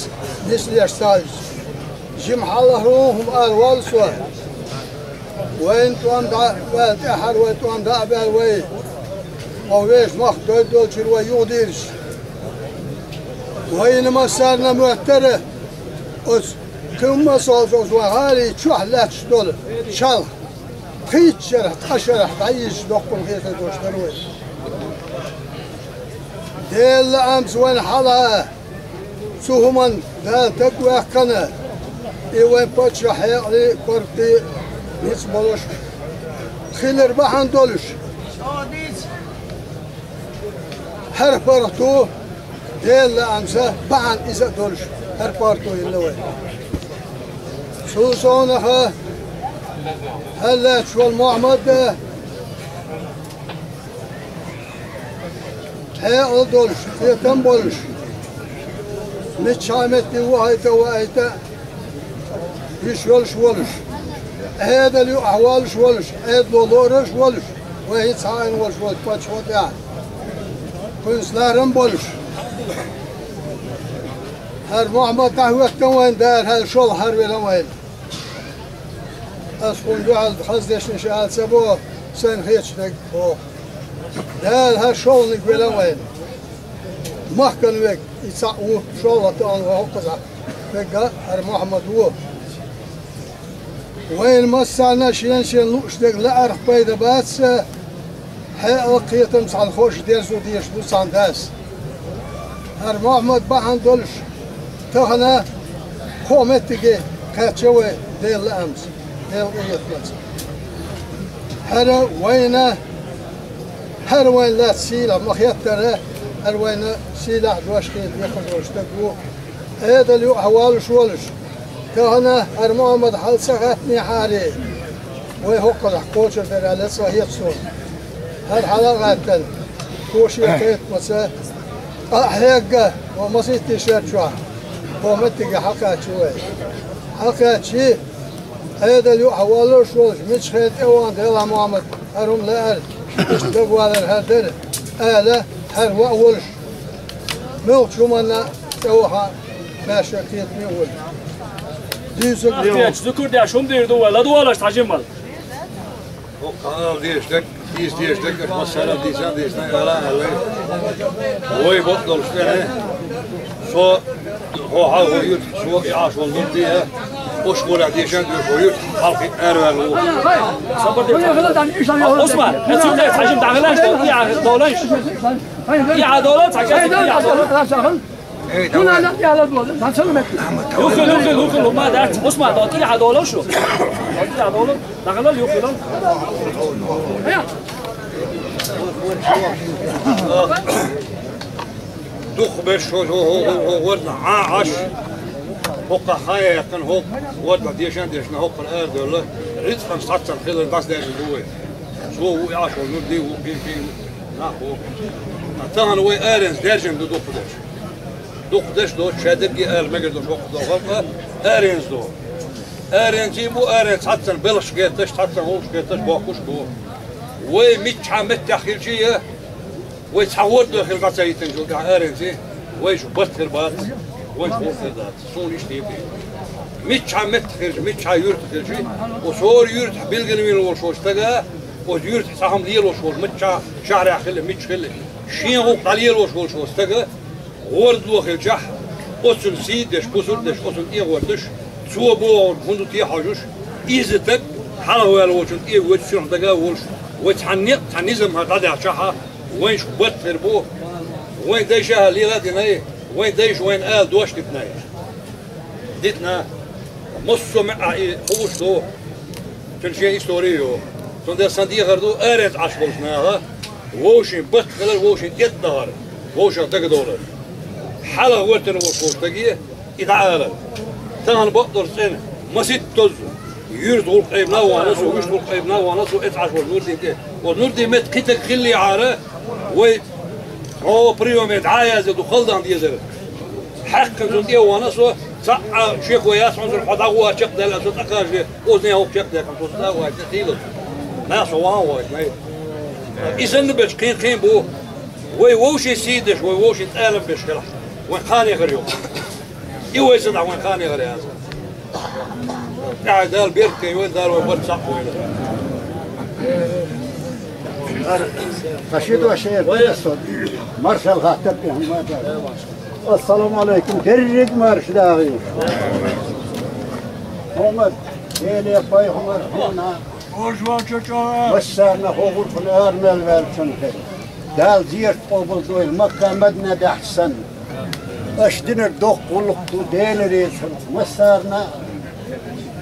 нислеш ца хилча. Жима хьалхара хӀума ала воллу со. Вайна тӀом дӀа а ваьлла, тӀаьххьара вай тӀом дӀа а баьлла вай. Хьо вешан махка дойр долчуьра вай юхадийраш. Вайна массарна моьттара оцу кхин а ма солчу оцу вайн гӀали чохь лаьтташ долу шалха. Пхийтта шарахь, ткъа шарахь дӀайижча доккхун хетар долуш дара вай. Делан лаамца вайна хьалха цу хӀуманна Дала таг ваьккхина, и вайн паччахь хьекъале а, паргӀатте а ницкъ болуш хилар бахьана долуш. ХӀара паргӀато Делан лаамца бахьана иза а долуш, хӀара паргӀато йилла вай. Цул совнаха хьаллаьтташ волу Мухьаммад а, хьекъал долуш, хетам болуш, миччахьа метте вахийта а ваийта, йиш йолуш волуш, Ӏедал юкъахь воллуш волуш, Ӏедало лоруш волуш, вай хӀинца хьаийна волуш волчу паччахьо тӀехь, кхуьнца ларам болуш. ХӀара Мухьаммад дӀахӀоьттина вайна, Дала хӀара шолгӀа хӀара велла вайна. Ас хӀун дуьхьал хаза дешнаш ала ца боху, сайна хеташ дерг боху. Дала хӀара шолгӀаниг велла вайна. Махкана верг и цхьаъ ву, шолгӀа тахана вай хӀокхузахь верг а хӀара Мухьаммад ву. Вайна массарна а шен-шен лууш дерг лаарх пайда бац, хьекъал а, кхетам а цхьаьна хууш дерзо дезаш ду цхьана дас. ХӀара Мухьаммад бахьана долуш, тахана кхо меттиге кхаьчна вай Делан лаамца, Делан къинхетамца. ХӀара вайна, хӀара вайна лаьцна сийлахь ма-хеттара, хӀара вайна сийлахь дош хета декхар долуш стаг ву. Ӏедал юкъахь воллуш волуш, тахана хӀара Мухьаммад хьала ца гӀаьттинехьара, вай хӀокхузахь кхочур дара аьлла цкъа хета суна. ХӀара хьала а гӀаьттина, кхо шен кхетамца, къа а хьегна, вай масийтта шер чохь, кхо меттиге хьакхаьчна вай. Хьакхаьчча, Ӏедал юкъахь воллуш волуш, мичахь хила тӀе вахана делахь Мухьаммад, хӀара хӀума лаьара, иштта дагавалар хӀара дара, ала, хӀара ваъ волуш. Муьлххачу хӀуманна тӀе ваха маьрша кхетаме а волуш. Дуьйцург а йо. Ахтечу зуькар деш хӀума дийр ду вай, ладогӀалаш цхьа жиммал. ХӀокху хьан ала дезаш дерг, дийца дезаш дерг, аша массара а дийца а дийцина, ала а аьлла. Вай бакъдолуш тӀе, со хьо хьалха юьртахь, со и Ӏаш волу нур де а, ош гӀолехь дешан а доьшу вай юьртахь, хьалхе араваьлла ву. Осман, я цунна цхьа жим дӀахилаш, и Ӏа долаш. И Ӏа долаш, цхьа кесиг и Ӏа долаш. Юххе, юххе, юххе, ма дац. Осман, дӀа тӀехьа долу шу. ДӀа тӀехьа долу. ДӀахалал, юххе лал. Дукхахберш хӀо, хӀо, хӀо, хӀо, хӀо, вордна Ӏа, Ӏаш. ХӀокхахь хьан яьккхина, хӀокху вордна дешан а дешна, хӀокхуьнан арадевлла. Рицкъан схьаццан хилар дӀасадаьржина ду вай. Цо ву и Ӏаш волу нур де ву, кхин, кхин ву, нах ву. Ткъа тахана вай аренца даьржина ду дукхахдерш. Дукхахдерш доцу, шадерриге ала мегар долуш хӀокху долу халкъ а аренца ду. Аренций бу, аренца цхьаццан белхаш гетташ, цхьаццан гӀуллакхаш гетташ бохкуш бу. Вай миччахьа меттехь хилчий а, вай цхьа вордо хила дӀа ца хӀиттинчул тӀаьхьа аренций, вайша барт хир бац, вайша гӀуллакх хир дац. Суна иштта хета. Миччахьа меттах хилча, миччахьа юьртах хилчий, оцу хӀора юьртахь билгалвина волуш волчу стага, оцу юьртахь цхьа хӀума лелош волуш, миччахь шахьарехь хилла, миччахь хилла, шен гӀуллакх дӀалелош волуш волчу стага, ГӀордало хилчахь, оцунна сий а деш, бусург а деш, оцунна тӀе а гӀордуш, цо бохург хӀун ду те а хьожуш, иза стаг хьалхаваьлла волчунна тӀе а воьдуш, цунах дага а волуш, вай цхьа некъ, цхьа низам хӀара дӀадаьхчахьа, вайшка барт хир бу, вайн дайша а лела а динай, вайн дайша вайна ала дош а дитинай. Дитина, массо а маьӀӀехь и хууш ду. Цуьнан шен истори а ю. Цундела сан дехар ду, аренца Ӏаш болчу наха вовшийн барт хилар, вовшийн тӀетӀадахар, вовшах дагадовлар. Хьалха гӀоьртина волуш волчу стаге и дӀаалар. Тахана бакъдолуш цӀена, маситтазза, юьртан гӀуллакх айбина а вахана со, вуьшта гӀуллакх айбина а вахана со, эцу Ӏаш волчу Нурдин тӀе. Оцу Нурдин метта кхин стаг хиллехьара, вай О, приёме дӀа а язде ду, халдан дезар. Хьаькхна цунна тӀе а вахана со, цхьа а шеко яц хьона, хьо дӀагӀо чакхдаьлла со тӀакхача, озне хӀокху чакхдаьккхина, со дӀагӀо тӀе хийла. Нах со ван вац, най. И санна бечу кхин-кхин бу. Вай вовшийн сий деш, вай вовшийн тӀалам беш хилахь, вайн кхане хир ю. И вай ца дахь, вайн кхане хир яц. ТӀаьхьа Дала беркате йойла, Дала вай барт схьа а войла. Ткъа ши дош эр, вай со маршалла хаттар тӀе хӀума дар. Ассаламу алейкум, дерриг марша дагӀийла. Хьумар, Деле пайхамар хьуна. Уж ван чу чӀогӀа. Массарна хӀокху гӀурхуна ара мел ваьллачун хир. Дала зерат къобалдойла, Макка-Мадина баьхча санна. Аша динарг доккха гӀуллакх ду, Делан реза хуьлда массарна.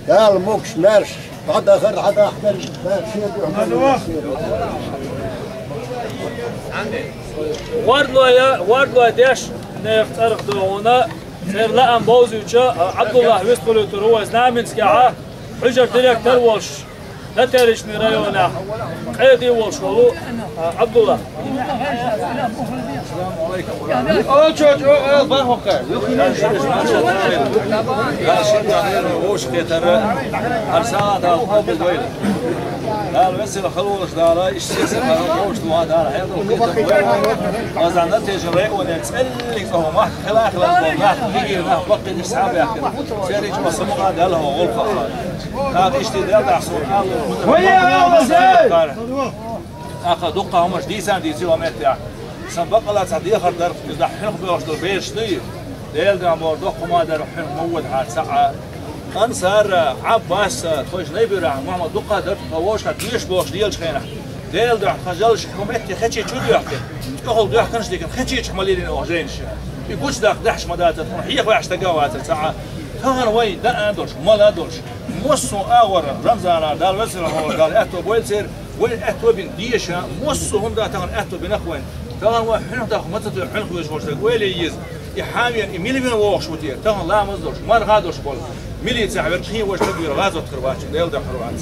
Дала могуш-маьрша дӀадахар, дӀадахкар, Дала шен дуьхьа. ГӀордалой, гӀордалой деш, нехан цӀарах догӀуна, церан лаам бовзуьйтуш, Ӏабдуллахь вистхуьлуьйтур ву вай Знаменскехь, хьуьжар директор волуш. Татеричный районехь къеди волуш волу, а, Ӏабдулла. О, чо, чо, э, бахьа кхаьа. Вовшахкхетара, хӀара сагӀа Дала къобалдойла. Дала весела халонаш Дала, иштта сесара вовшахтоха Дала, хьекъал кхетар вайна. Оза натежа районехь цӀеллиг цӀа хӀума хила хила болу нах, хигира нах, баккхийчу схьа а баьхкина. Церан чӀогӀа самукъа Дала хьо гӀуллакхах. Нах иштта Дала тӀехь суна ала. Вай, я Алла, зай! ТӀаккха дуккха хӀуманаш дийцан дийци ван меттехь. Сан баккъала цхьа дехар дара, иза хьуьнах боьлхуш долу бераш дуй? Делан дуьхьа боху доккха хӀума дара, хьуьнах ма вадахьара цхьа а. Ансар, Ӏаббас, тхойша Найбирахь, Мухьаммад дуккха дара, тхо вовшахкхетта доьшуш бохуш лелачу хенахь. Делан дуьхьа тхан жаллаш хӀокху метте кхечи чу доьхкина. ТӀехула доьхканаш дикана кхечи чу ма лелийна оха жайнаш. И гучудаккха дахьаш ма дацара, тхуна хьеха ваьхьаш стага а вацара цхьа а. Тахана вай даа а долуш, мала а долуш, массо а агӀор Рамзана Дала весела хьолаш Дала аьтто бойла церан, вайна аьтто бина деша, массо а хӀума дан тахана аьтто бина вайна. Тахана вай хьуьнах даха ма ца тоьху, хьуьнах везаш волчу стаг ойла е еза. И хьан вен, и мила вен вогӀуш ву те? Тахана ламаз долуш, марха долуш болу. Милицехь верг кхин ваьш ца дуьйла гӀазот хир вац, Делан дуьхьа хир вац.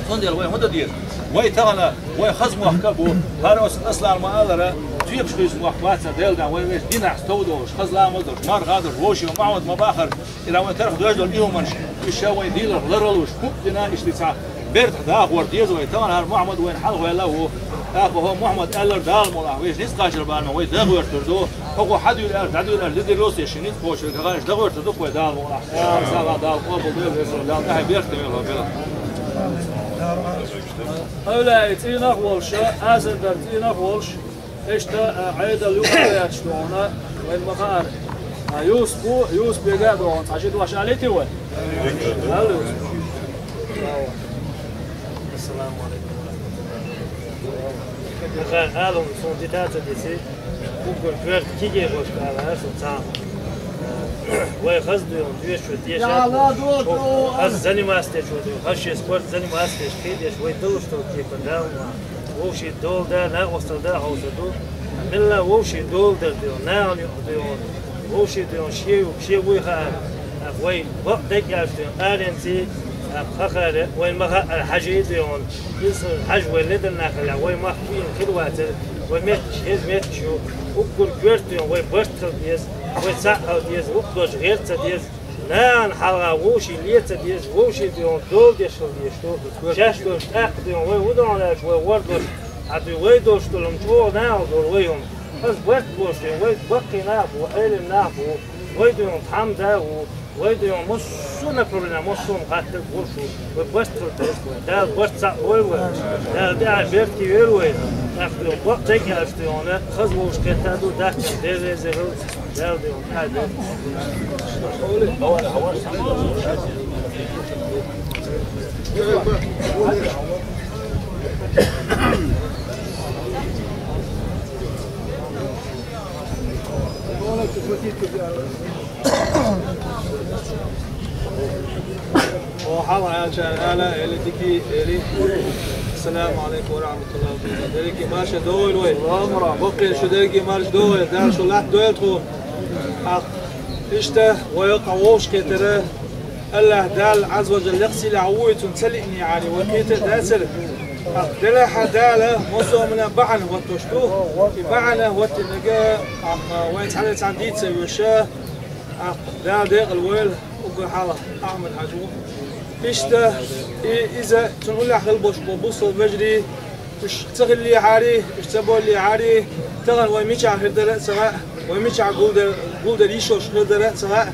Цундела вай хӀун дан деза? Вай тахана, вай хаза мохк а бу, хӀара оцу Аслана ма-аллара, тоьпаш хуьйсу мохк вац, Делан дуьхьа вай вешан динахь стов долуш, хаза ламаз долуш, марха долуш, вовшийн Мухьаммад ма бахара, и вайн тарх доьжна долу и хӀуманаш, и ша вайн дийларх ларалуш, хӀуъа дина, иштта цхьа бертах дахор деза вай, тахана хӀара Мухьаммад вайна хьалха ваьлла а ву. ТӀаккха хӀо Мухьаммад аьллара Дала мукъ лахь, вешан ницкъ кхачар бан ма вай дагӀоьртур ду. ХӀокхо хьадуьйла аьлла, дӀадуьйла аьлла, ледарло ца еш, шен ницкъ кхочуш верг хӀара дагӀоьртур ду вай Дала мукъ лахь. Дала сагӀа Дала къобалдойла, веза Дала тӀаьхье беркате йойла вай. Эвлаяй цӀийнах а волуш, асар дар цӀийнах а волуш, иштта, а, Ӏедал юкъа а ваьлча догӀуна, вайн ма-хаара. А, Юсуп ву, Юсупега а догӀуна, цхьа ши дош алийти вай? Алла Юсуп. Ассаламу алейкум ва рахматуллахи ва баракатуху. Ха, ала хӀума суна дита ца дици, уггар коьрта кегий башка ала хӀара сан цхьа. Вай хаза дуьйна, доьшуш деша, хаза заниматься дечо дуьйна, хаза шен спорт заниматься деш, кхийдеш, вай далуш долу кепара Дала ма. Вовшийн дола да, накъостал да хьовсур ду. Милла вовшийн дола дар дуьйна, нахана юкъа дуьйна. Вовшийн дуьйна, шен юкъа, шен вуй хаьа. Вай бакъ дегӀ аьлча дуьйна, аренций, хахара, вайн ма-хаара хьажий дуьйна. Иза хьажа вай ледан нахала, вай махка вийна хир вацара, вай метташ, хеза метташ ю, уггар коьрта дуьйна, вай барт хила деза, вай цхьаъ хила деза, вукху дош гӀерта ца деза, нахана хьалха вовшийн ле ца деза, вовшийн дуьйна дола деш хила дезаш ду, шаьш долуш тӀаккха дуьйна, вай хӀун ду аьлча, вай гӀор долуш, хьан дуьйна вай долуш долу хӀума чӀогӀа нахала долу вай хӀума. Хаза барт болуш дуьйна, вай баккхий нах бу, Ӏелим нах бу, вай дуьйна тхьамда а ву, вай дуьйна массо а направление, массо а хӀума хаттар гуш ву, вай барт хила деза вай. Дала барт цхьаъ бойла вай, Дала тӀаьхье беркате йойла вай. ТӀаккха дуьйна бакъ дегӀ аьлча дуьйна, хаза вовшахкхетта ду, дац, Дела реза хила, Дала дуьйна тӀаьхье беркате. О, хьала аьлча, ала, эли дики, эли. Ассаламу алейкум ва рахматуллахи ва баракатух. Дерриге марша догӀийла вай. Баккхий шу дерриге марша догӀийла. Дала шу латта дойла тхуна. Ах, иштта, вай йоккха вовшахкхетара. Аллах Дала Ӏазза ва Джалла лекха сийлахь ву вай цунна ца лиъний Ӏари, вай кхета а дацара. Делахьа Дала массо а хӀуманна бахьана хӀоттош ду. И бахьана хӀоттийнарг, а, вай цхьаьна цхьаьна дийца везаш, а, Дала декъала войла уггар хьалха Ахьмад-Хьажа ву. Иштта, и, иза цунна уллехь хила болаш бола бусалба вежарий, уж ца хиллехьара, уж ца боллехьара, тахан вай мичахь хир дара а ца хаьа, вай мичахь гулдер-, гулдер йиш йолаш хир дара а ца хаьа,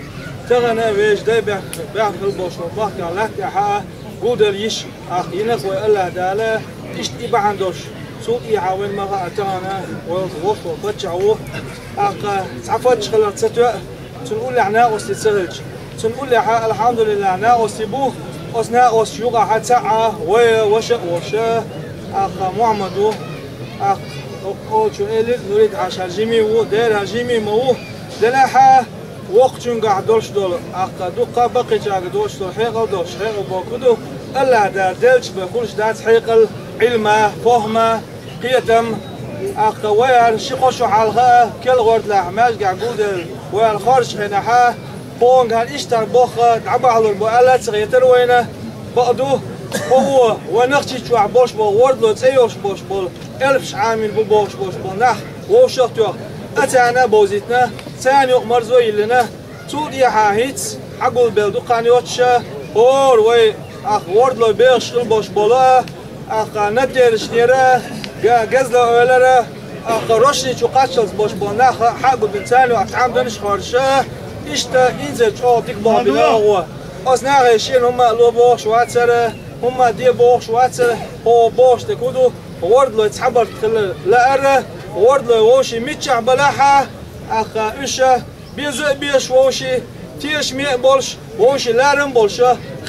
тахан вежарий дай баьхка, баьхка хила болаш бола махках латта тӀехьа гулдер йиш, ах, йинарг вай АллахӀ Дала, иштта и бахьана долаш, цул тӀехьа вайна ма хаьа, тахан вай волаш вола паччахь ву, ах, цхьа паччахь хилар ца тоъа, цунна уллехь накъостий ца хилча. Цунна уллехь, алхьамдулиллахӀ, накъостий бу, оцу накъосташна юкъахь цхьаъ вай ваша а волуш, ах, Мухьаммад ву, ах, олучо элира, Нурид-Хьаьжа жима ву, дера жима ма ву, делахьа, воккхачуьнгахь долуш долу, ах, дуккха а баккхийчаьрга долуш долу хьекъал долуш, хьекъал бохург ду, АллахӀ Дала деллачу бен хуьлуш дац хьекъал, Ӏилма, похӀма, кхетам, ах, вай хӀара ши-кхо шо хьалха а, кхел гӀордалахь маьждигехь гулделла, вай хӀара хоржучу хенахь, кхунгахь иштта бохха дӀабахьалур бу аьлла а ца хетара вайна, бакъ ду, хӀо ву, вай Нохчийчохь болуш болу, вордало цӀе йолуш болуш болу, элпаш Ӏамийна бу бохуш болуш болу нах вовшах а тоьхна, а царна а бовзийтина, царна юкъа марзо а йиллина, цул тӀехьа хӀинца хьагулбелла ду кхана йоцуша, хӀора вай, ах, вордалой бехаш хила болуш болу а, ах, надерашнера, га-, гезла ойлара, ах, рошни чу кхаччалц болуш болу нах а хьагулбина, царна юкъахь тхьамданаш а хоржуша, иштта инзаре чӀогӀа дика боху бина гӀо. Оцу нахе шена хӀумма а ло бохуш вацара, хӀумма а де бохуш вацара, хӀо бохуш дерг хӀун ду, вордалой цхьабарт хила лаьара, вордалой вовшийн миччахь балахьа, ах, уьш беза а безаш вовшийн, тешаме а болуш, вовшийн ларам а болуш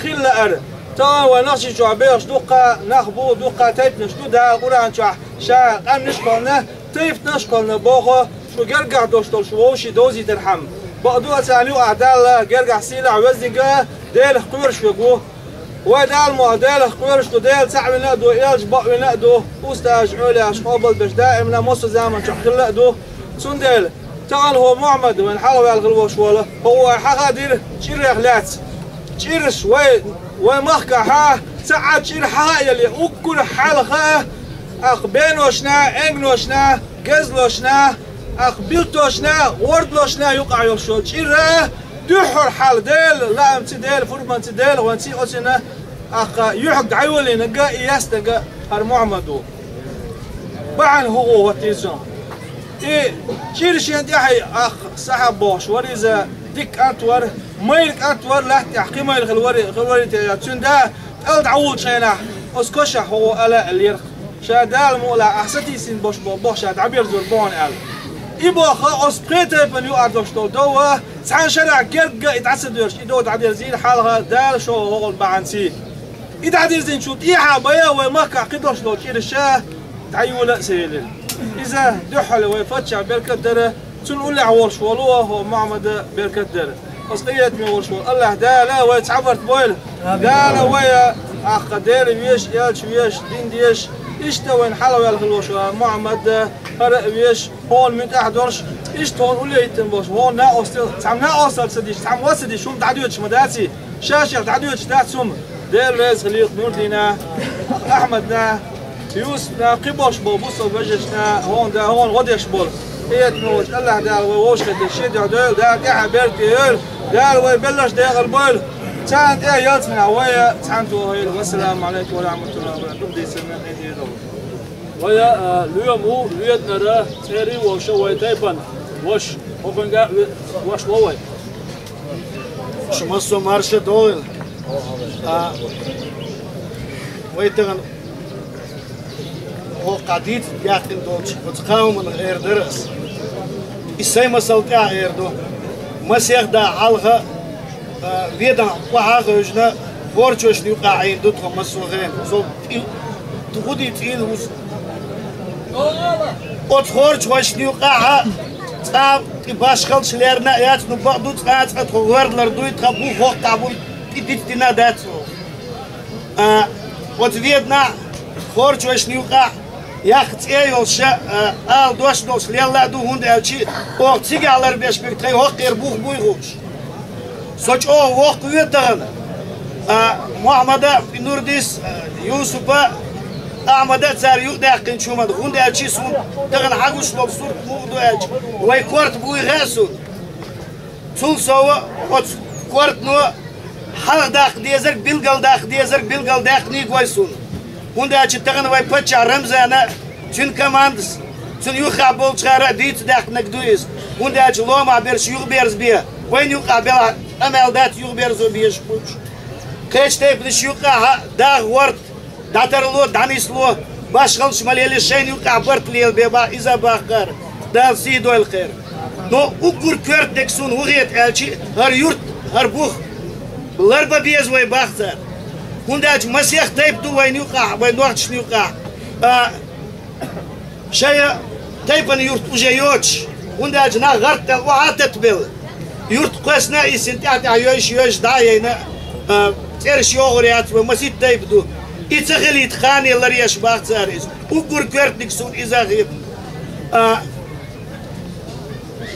хила лаьара. Тахана вай Нохчийчохь бехаш дуккха нах бу, дуккха тайпанаш ду, Дала Къуръан чохь ша къаьмнаш а кхоьллина, тайпанаш а кхоьллина боху, шу гергахь долуш долу шу вовшийн довзийтархьама. Бакъ ду, а царна юкъахь Далла гергахь сийлахь веззиг а, Делах кхоьруш верг ву. Вай Дала мукъ лахь, Делах кхоьруш ду, Дела цхьаъ вина а ду, элча бакъ вина а ду, устазаш, эвлаяаш къобалбеш даимна массо а заманчохь хилла а ду. Цундела, тахана хӀо Мухьаммад вайна хьалхаваьлла хила волуш волу, хӀо вай хьахадира чӀирех лаьцна. ЧӀираш вай, вай махкахьа, ца Ӏа чӀир хьаха а яле, уггар хьалха, ах, беношна, энгношна, гезлошна, ах, билттошна, вордалошна юкъахь йолуш йолу чӀира, дуьххьара хьал Дела лаамца, Дела пурбанца, Дела гӀонца оцуьнан, ах, юьхьиг дӀайолийнарг а, и ястарг а хӀара Мухьаммад ву. Бахьана хӀун гӀо хӀоттийра цунах? И чӀир шена тӀаьхьа, ах, Сахьаб бохуш вара иза, дика кӀант вара, майра кӀант вара, лаьтта тӀехь кхин майра хила вара, хила вара те, цуьнан да тӀала дӀавуллучу хенахь, оцу кошахь хӀун гӀо ала а лерх. Ша Дала мукъ лахь, ахь сатийсина болуш болу боху ша дӀаберзор бу хьуна аьлла. И боху оцу пхе тайпана юкъара долуш долу дов а, цхьана шарахь герга а и дӀа ца доьрзуш, и дов дӀадерзийра хьалха Дала шолгӀа хӀокхул бахьанций. И дӀадирзинчул тӀехьа бен а вай махкахь кхидолуш долу чӀираш а дӀайола а ца елира. Иза дуьххьал вай паччахь беркат дара, цунна уллехь волуш волу а хӀо Мухьаммада беркат дара. Оцу къинхетаме волуш волу АллахӀ Дала вай цхьабарт бойла. Дала вай, ах, Дела везаш, элча везаш, дин дезаш, иштта вайна хьалхаваьлла хила волуш волу Мухьаммад хӀара а везаш, хьуна муьтӀахь долуш, иштта хьуна уллехь хӀиттина болуш, хьуна накъостал, цхьамма накъостал ца диш, цхьамма ца диш, хӀума дӀадоьдуш ма даций, ша-шех дӀадоьдуш дац хӀума. Дела реза хилийла Нурдина, Ахьмадна, Юсупна, кхин болуш болу бусалба вежаршна, хьуна да, хьуна гӀо деш болу. Къинхетаме волчу АллахӀ Дала вай вовшахкхетар шен дуьхьа дойла, Дала тӀаьхьа беркате йойла, Дала вай белларш декъала бойла. Царна тӀе ялсаманехь вай а цхьаьна тохийла. Вассаламу алейкум ва рахматуллахи ва баракатух. Дукха дийцина, хӀинца дийр ду. Вай, а, лоьма ву Веданара, цӀера а волуш вай тайпана ваша, хӀокхуьнга а ве-, ваша ло вай. Шу массо а марша догӀийла. А, вай тахана хӀокху дийца яьккхина долчу оцу кхауманах эр дара ас. И сайн масал тӀехь эр ду. Масех да хьалха, а, Веданахь охьа а хевшина, хорчошна юкъахь Ӏийна ду тхо массо а хенахь. Со и тхо ди цӀийла вуз. Оцу хорчошна юкъахь цкъа тӀе башхаллаш лерна а яц, ну, бакъ ду, цкъа а цкъа тхо гӀоьрдалар дуй, тхан бух хӀоккхахь буй, тӀе диц дина а дац. А, оцу Веданахь хорчошна юкъахь яккха цӀе а йолуш, а, ала дош долуш лелла а ду, хӀунда аьлча оха цигахь ларбеш берг тхайн хӀоккхера бух буй хууш. Со чӀогӀа воккха ве тахана. А, Мухьаммада, Нурдис, а, Юсупа, Ахьмада цара юкъадаьккхинчу хӀуманна, хӀунда аьлча суна тахана хьагуш долу сурт муха ду аьлча, вай корта буй хаьа суна. Цул сов оцу кортано хьалха даккха дезарг, билггал даккха дезарг, билггал даьккхинарг вай суна. ХӀунда аьлча тахана вай паччахь Рамзана, цуьнан командас, цунна юххехь болчара а дийца даьккхинарг ду иза. ХӀунда аьлча ломахь берш юхаберзабе, вайна юкъахь белахь къамел дац юхаберзо безаш болчу. Кхечу тайпанаш юкъахь даха гӀорта, дӀатарло, дӀанисло, башхаллаш ма лелий, шайна юкъахь барт лелабе боху иза бахкара, Дала сий дойла кхеран. Но уггар коьртаниг суна хӀун хета аьлча, хӀара юрт, хӀара бух ларбан беза вай боху цара. ХӀунда аьлча масех тайпа ду вайна юкъахь, вайн нохчашна юкъахь. А, шайн тайпана юрт уже йоцуш, хӀунда аьлча нах гӀарт даьлла охьа а тата белла. Юрт кхоьссина а йисина, тӀаьхь-тӀаьхьа йойуш, йойуш дӀа а яйна, а, цӀераш йогӀур яц вай, масийтта тайпа ду. И ца хилийта кхане ларъеш боху цара иза. Уггар коьртаниг суна иза хета. А,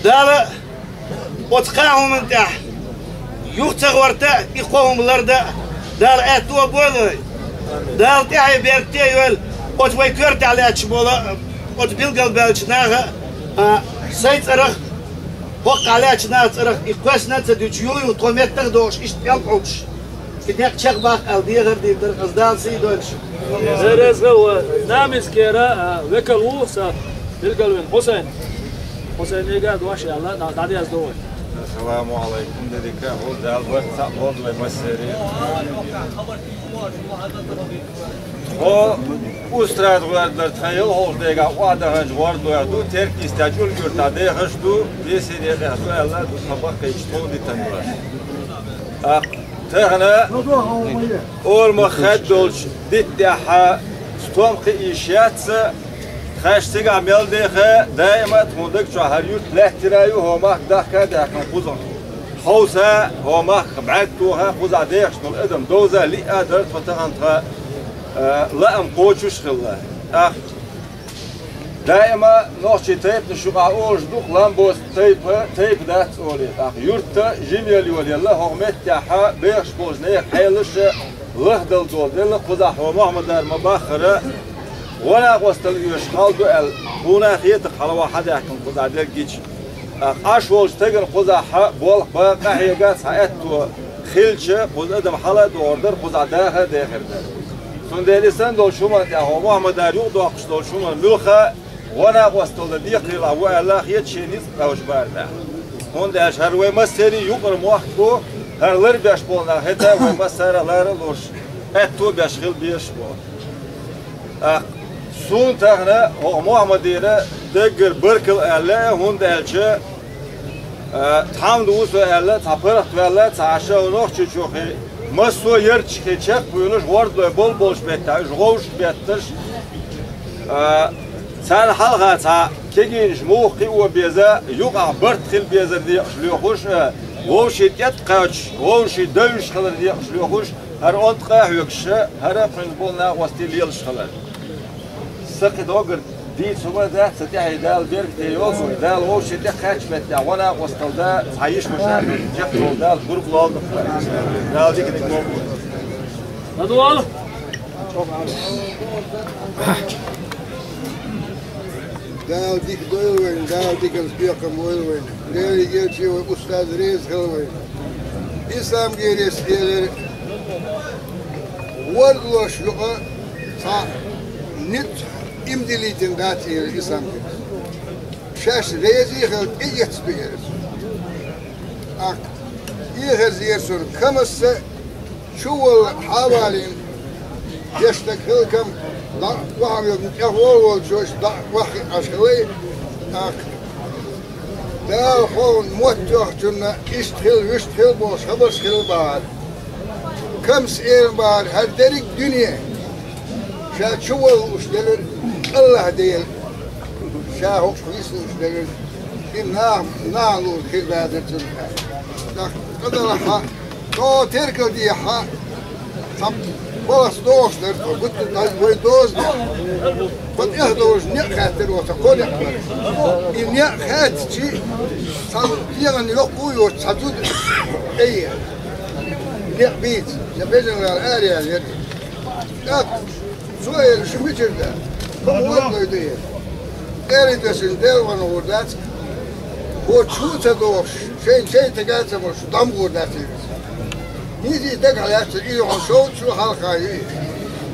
Дала оцу кхаа хӀуманна тӀехь юха ца гӀорта а, и кхо хӀума лардан а Дала аьтто а бойла вай. Дала тӀаьхье беркате а йойла оцу вай коьртехь лаьтташ болу, оцу билгалбаьллачу наха а, сайн цӀарах, хӀокхахь лаьттачу наха цӀарах и кхоьссина а ца дуьтуш, юха-юха тхо меттах а дохуш, иштта пӀелг Ӏуьттуш. И некъ чекхбаккха аьлла дехар дийр дара, ас Дала сий дойла шуна. Реза ву, Намискера, а, векал ву сан билгалвина Хьусайн. Хьусайнега а дош аьлла, дӀа-, дӀадездо вай. Ассаламу алайкум, дерриг а хьо, Дала барт цхьаъ болда вай массеран. Хьо Устрада гӀоьрдалара тхан ялхолгӀачу дегахь охьадаханчу гӀоьрдалойх ду, Теркйистехь Чулгуьртахь дехаш ду, Десене тӀехь ду аьлла, ду тхан баккхийчу тхов дитина ду. ТӀаккха тахана орамах хаьдда долчу дитта тӀехь стом кхиийш яц сан, тхаьш цигахь мел деха, даима а тхуна даг чохь хӀара юрт лаьттина а ю, хӀокху махка дахка а даьккхина кхузахь. Хьовса, хӀокху махка бӀаьрг тоха, кхузахь дехаш долу адам довза, лиъа а дара тхо тахана тхан, а, лаам кхочуш а хилла. ТӀаккха даима нохчийн тайпанаш юкъахь олуш ду-кх, лам боцу тайпа, тайпа дац олий. ТӀаккха юрт а жимма йолаелла, хӀокху меттехь бехаш болчу нехан хьелаш а лахдала долу делла, кхузахь хьо Мухьаммадара ма-баххара, гӀо-накъосталла оьшуш хьал ду аьлла, хьуна а хета-кх хьалавахь хьадаьккхина кхузахь дерг гича. ТӀаккха Ӏаш волчу стеган кхузахь болх бан къахьега цхьа аьтто хилча, кхуза адам хьала а догӀур дара, кхузахь даха а дехар дара. Цундела и санна долчу хӀуманна тӀехь хьо Мухьаммадара юкъадоккхуш долчу хӀуманна муьлхха а гӀо-накъосталла дан декхарийлахь ву аьлла, хета шен ницкъ кхаьвза бара тӀехь. ХӀунда аьлча хӀара вай массеран юкъара мохк бу, хӀара ларбеш болу нах хӀета вай массара а лара а луш, аьтто а беш хила безаш бу. ТӀаккха суна тахана хӀокху Мухьаммадера даггара баркалла аьлла, хӀунда аьлча, а, тхьамда ву со аьлла, цхьа паргӀат ваьлла, цхьа Ӏаш а нохчочохь массо а ярташкахь чекхвуьйлуш, гӀордалой болу болуш беттахь, уьш гӀовшах бетташ, а, царна хьалха цхьа кегийнаш муха кхио беза, юкъахь барт хила безар декъаш лоьхуш а, вовшийн тӀе а кхаьчча, вовшийн девзаш хилар декъаш лоьхуш, хӀара онда къа а хьоьгуш а, хӀара а кхуьнан болу накъостий лелаш хилар. Сан кхин доггара дийца хӀума дац, сан тӀаьхье Дала беркате йойла, Дала вовшийн тӀе кхаьчча меттехь гӀо-накъосталла дан, цхьа йиш-ваша а хилча, чекхдолу Дала гург лолда-кх. Дала диканиг лолда. Дала дика дойла вайна, Дала диканца бекхам бойла вайна. Делан элча вай устаз реза хила вайна. Исламгерас элира, гӀордалош юкъа цхьа ницкъ иман диллийтина дац, элира Исламгерас. Шаьш реза а хилла, тӀеэцна ду, элира. ТӀаккха эхарзера цунна камасса, чуволла хьавалийна, дешнаг хилла кам, дӀа а вахьа вилла, тӀехволу волчу дӀа а ваххиъ Ӏаш хилла, тӀаккха Дала хьуна мотт йохучунна иштта хила, вуьшта хила бохуш хабарш хилла бахьара. Камас эр бахьара, хӀара дерриг а дуьне ша чуволла лууш делира, АллахӀ Дела ша хӀокху виса лууш делира, и наха, наха луург хир дацара цунна. ТӀаккха тӀадалахьа, чӀогӀа теркал дехьа, цхьа полас догӀуш дара тхо, гуттар а вай доза дара. Тхо тӀехдовлуш некъ хаьттира оцу кхо некъ бара. И некъ хаьттича, цхьа дегӀан йоккха а йоцу цхьа зуда тӀееха. Некъ бийца, я бежан вала араяьлла яра. ТӀаккха Цо эр шу мичара да? Хьо вон лой ду эр. Эри дашин дел ван гӀур дац. Хьо чу ца дохуш, шайн чай тагацамаш дам гӀур дац эр. Низи даг хьалаьццар, и хьо шовчу хьалха ю.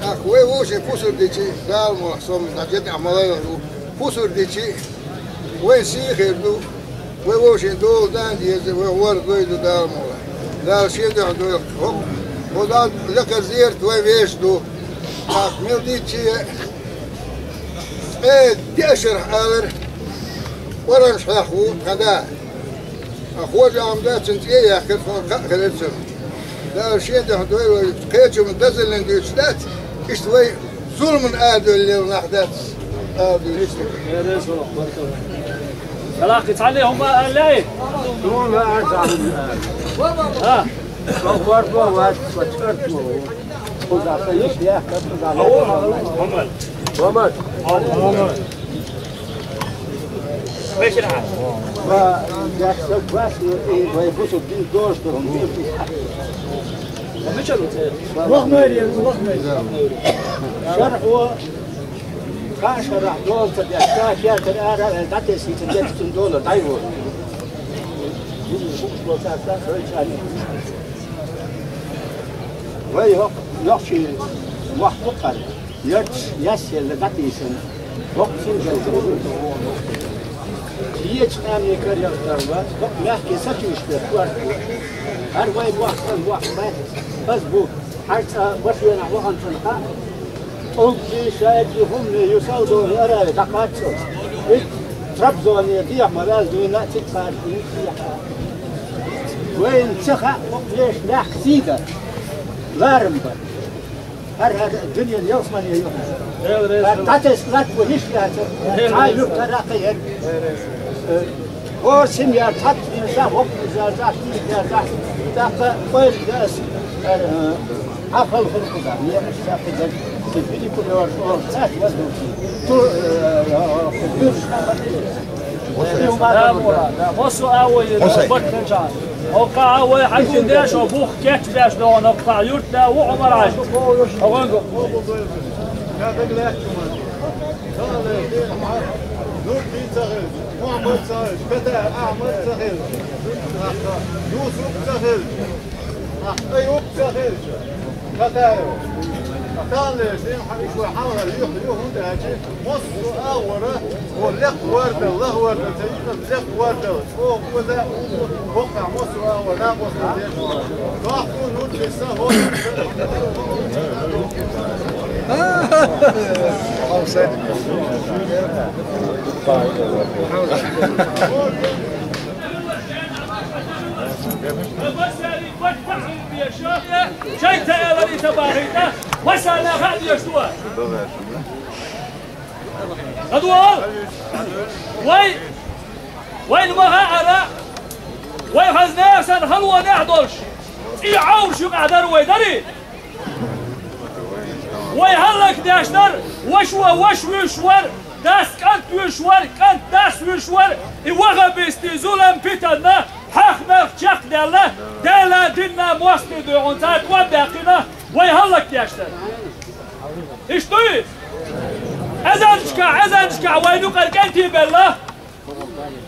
Ах, вай вовше пусур дичи, Дала мох сом, значит, амалай ю. Пусур дичи, вайн сий хир ду, вай вовшийн дола дан деза, вай ворхӀ дой ду Дала мула. Дала шен дуьхьа дойла. ХӀокху, хӀо Дала лекхар зерат вай веш ду. Ах, мел дичи, э, деашарх алар, оранж хьех ву тхан да. А хожа ам да, цун цӀе яхкар, тхуна кхаъ хилар цунна. Дала шен дуьхьа дойла вай, кхечунна дазаллин дуьйцуш дац, иштта вай зуламан адаллел нах дац. Адаллел. Салахи цхьалли хӀума аллай? Суна арзан. А? Со ворхӀо вац, со чӀарт ву. Кхуза ца йиш яхкар, кхуза ла. Хьумар. Хьумар. Ва яхса гвас, и вай бусу дин дождурун. Вахмари, вахмари. ШархӀо, кхаа шарахь дола ца деш, ша шаьтара ара, э, дӀатесийта дечу цун дола, дӀайо. Вай хӀокху нохчий мохк бу кхара. Ярташ ясъелла дӀатийсина, хӀокху синжалла. Кхечу къаьмнийн карахь дарла, хӀокху мехкийн сатуьйсуш дерг коьрта бу. ХӀара вай бохсан бохк бац, хаза бу. Хьажа цкъа машенахь ваханчунна хаьа. ТӀулгий, шайгий, хӀуманийн ю салдони арай дӀакхаччалц. Итт трабзоне дехьа ма ваьлла дуьйна а цига кхаччалц. Вайна ца хаьа, хӀокху вешан мехка сий дар, ларам бар. ХӀара, хӀара дуьненан ялсамане ю. ХӀара дӀатесна латта ву хиш яцара. Цхьа юрт хӀара кхиира. Э, хӀора семья цхьацца вийна, хӀокху семья цхьацца вийна, тӀаккха ойла дан ас, э, хьан хала хуьлу кхузахь, некъаш ца кхидерг, ца филиппулёр, оха цхьацца ваза ву. Ту, э, э, э, Массо а вай баттанча. Оккха а вай хьагулдеш, о бух кечбеш догӀун, оккха юрт да ву Ӏумар Ӏаш. Хьо ванга. Нурти ца хилча, Мухьаммад ца хилча, Катаев Ахьмад ца хилча, Юсуп ца хилча. Ахь тӀе юкъ ца хилча, Катаев. Ткъа таханлерчу дийнахь хьан иштта вай хьалхара юьхь ю, хӀунда аьлча массо а агӀора, хӀо лекха вардал, лаха вардал ца йитина, лекха вардал, чӀогӀа кӀода а, боккхахь массо а агӀора накъосталла деш вара. Дохку нур чу са хӀо. Хьовса. Шайтан элари табахита, масана хадеш дуа. Адуа. Вай, вай маха ара. Вай хазна сан халуа нах долш. И аур шу кадар вай дари. Вай хӀаллакдеш дар, ваша ваш вуьш вар, дас кӀант вуьш вар, кӀант дас вуьш вар, и вахабисти зулам питанна, хьахнах чекхдаьлла, Дела динна мости дуьйхьун цара кӀордаьккхина, вай хӀаллакдеш дар. Иштта дуй? Эзанчка, эзанчка вай нукъар кӀанти белла.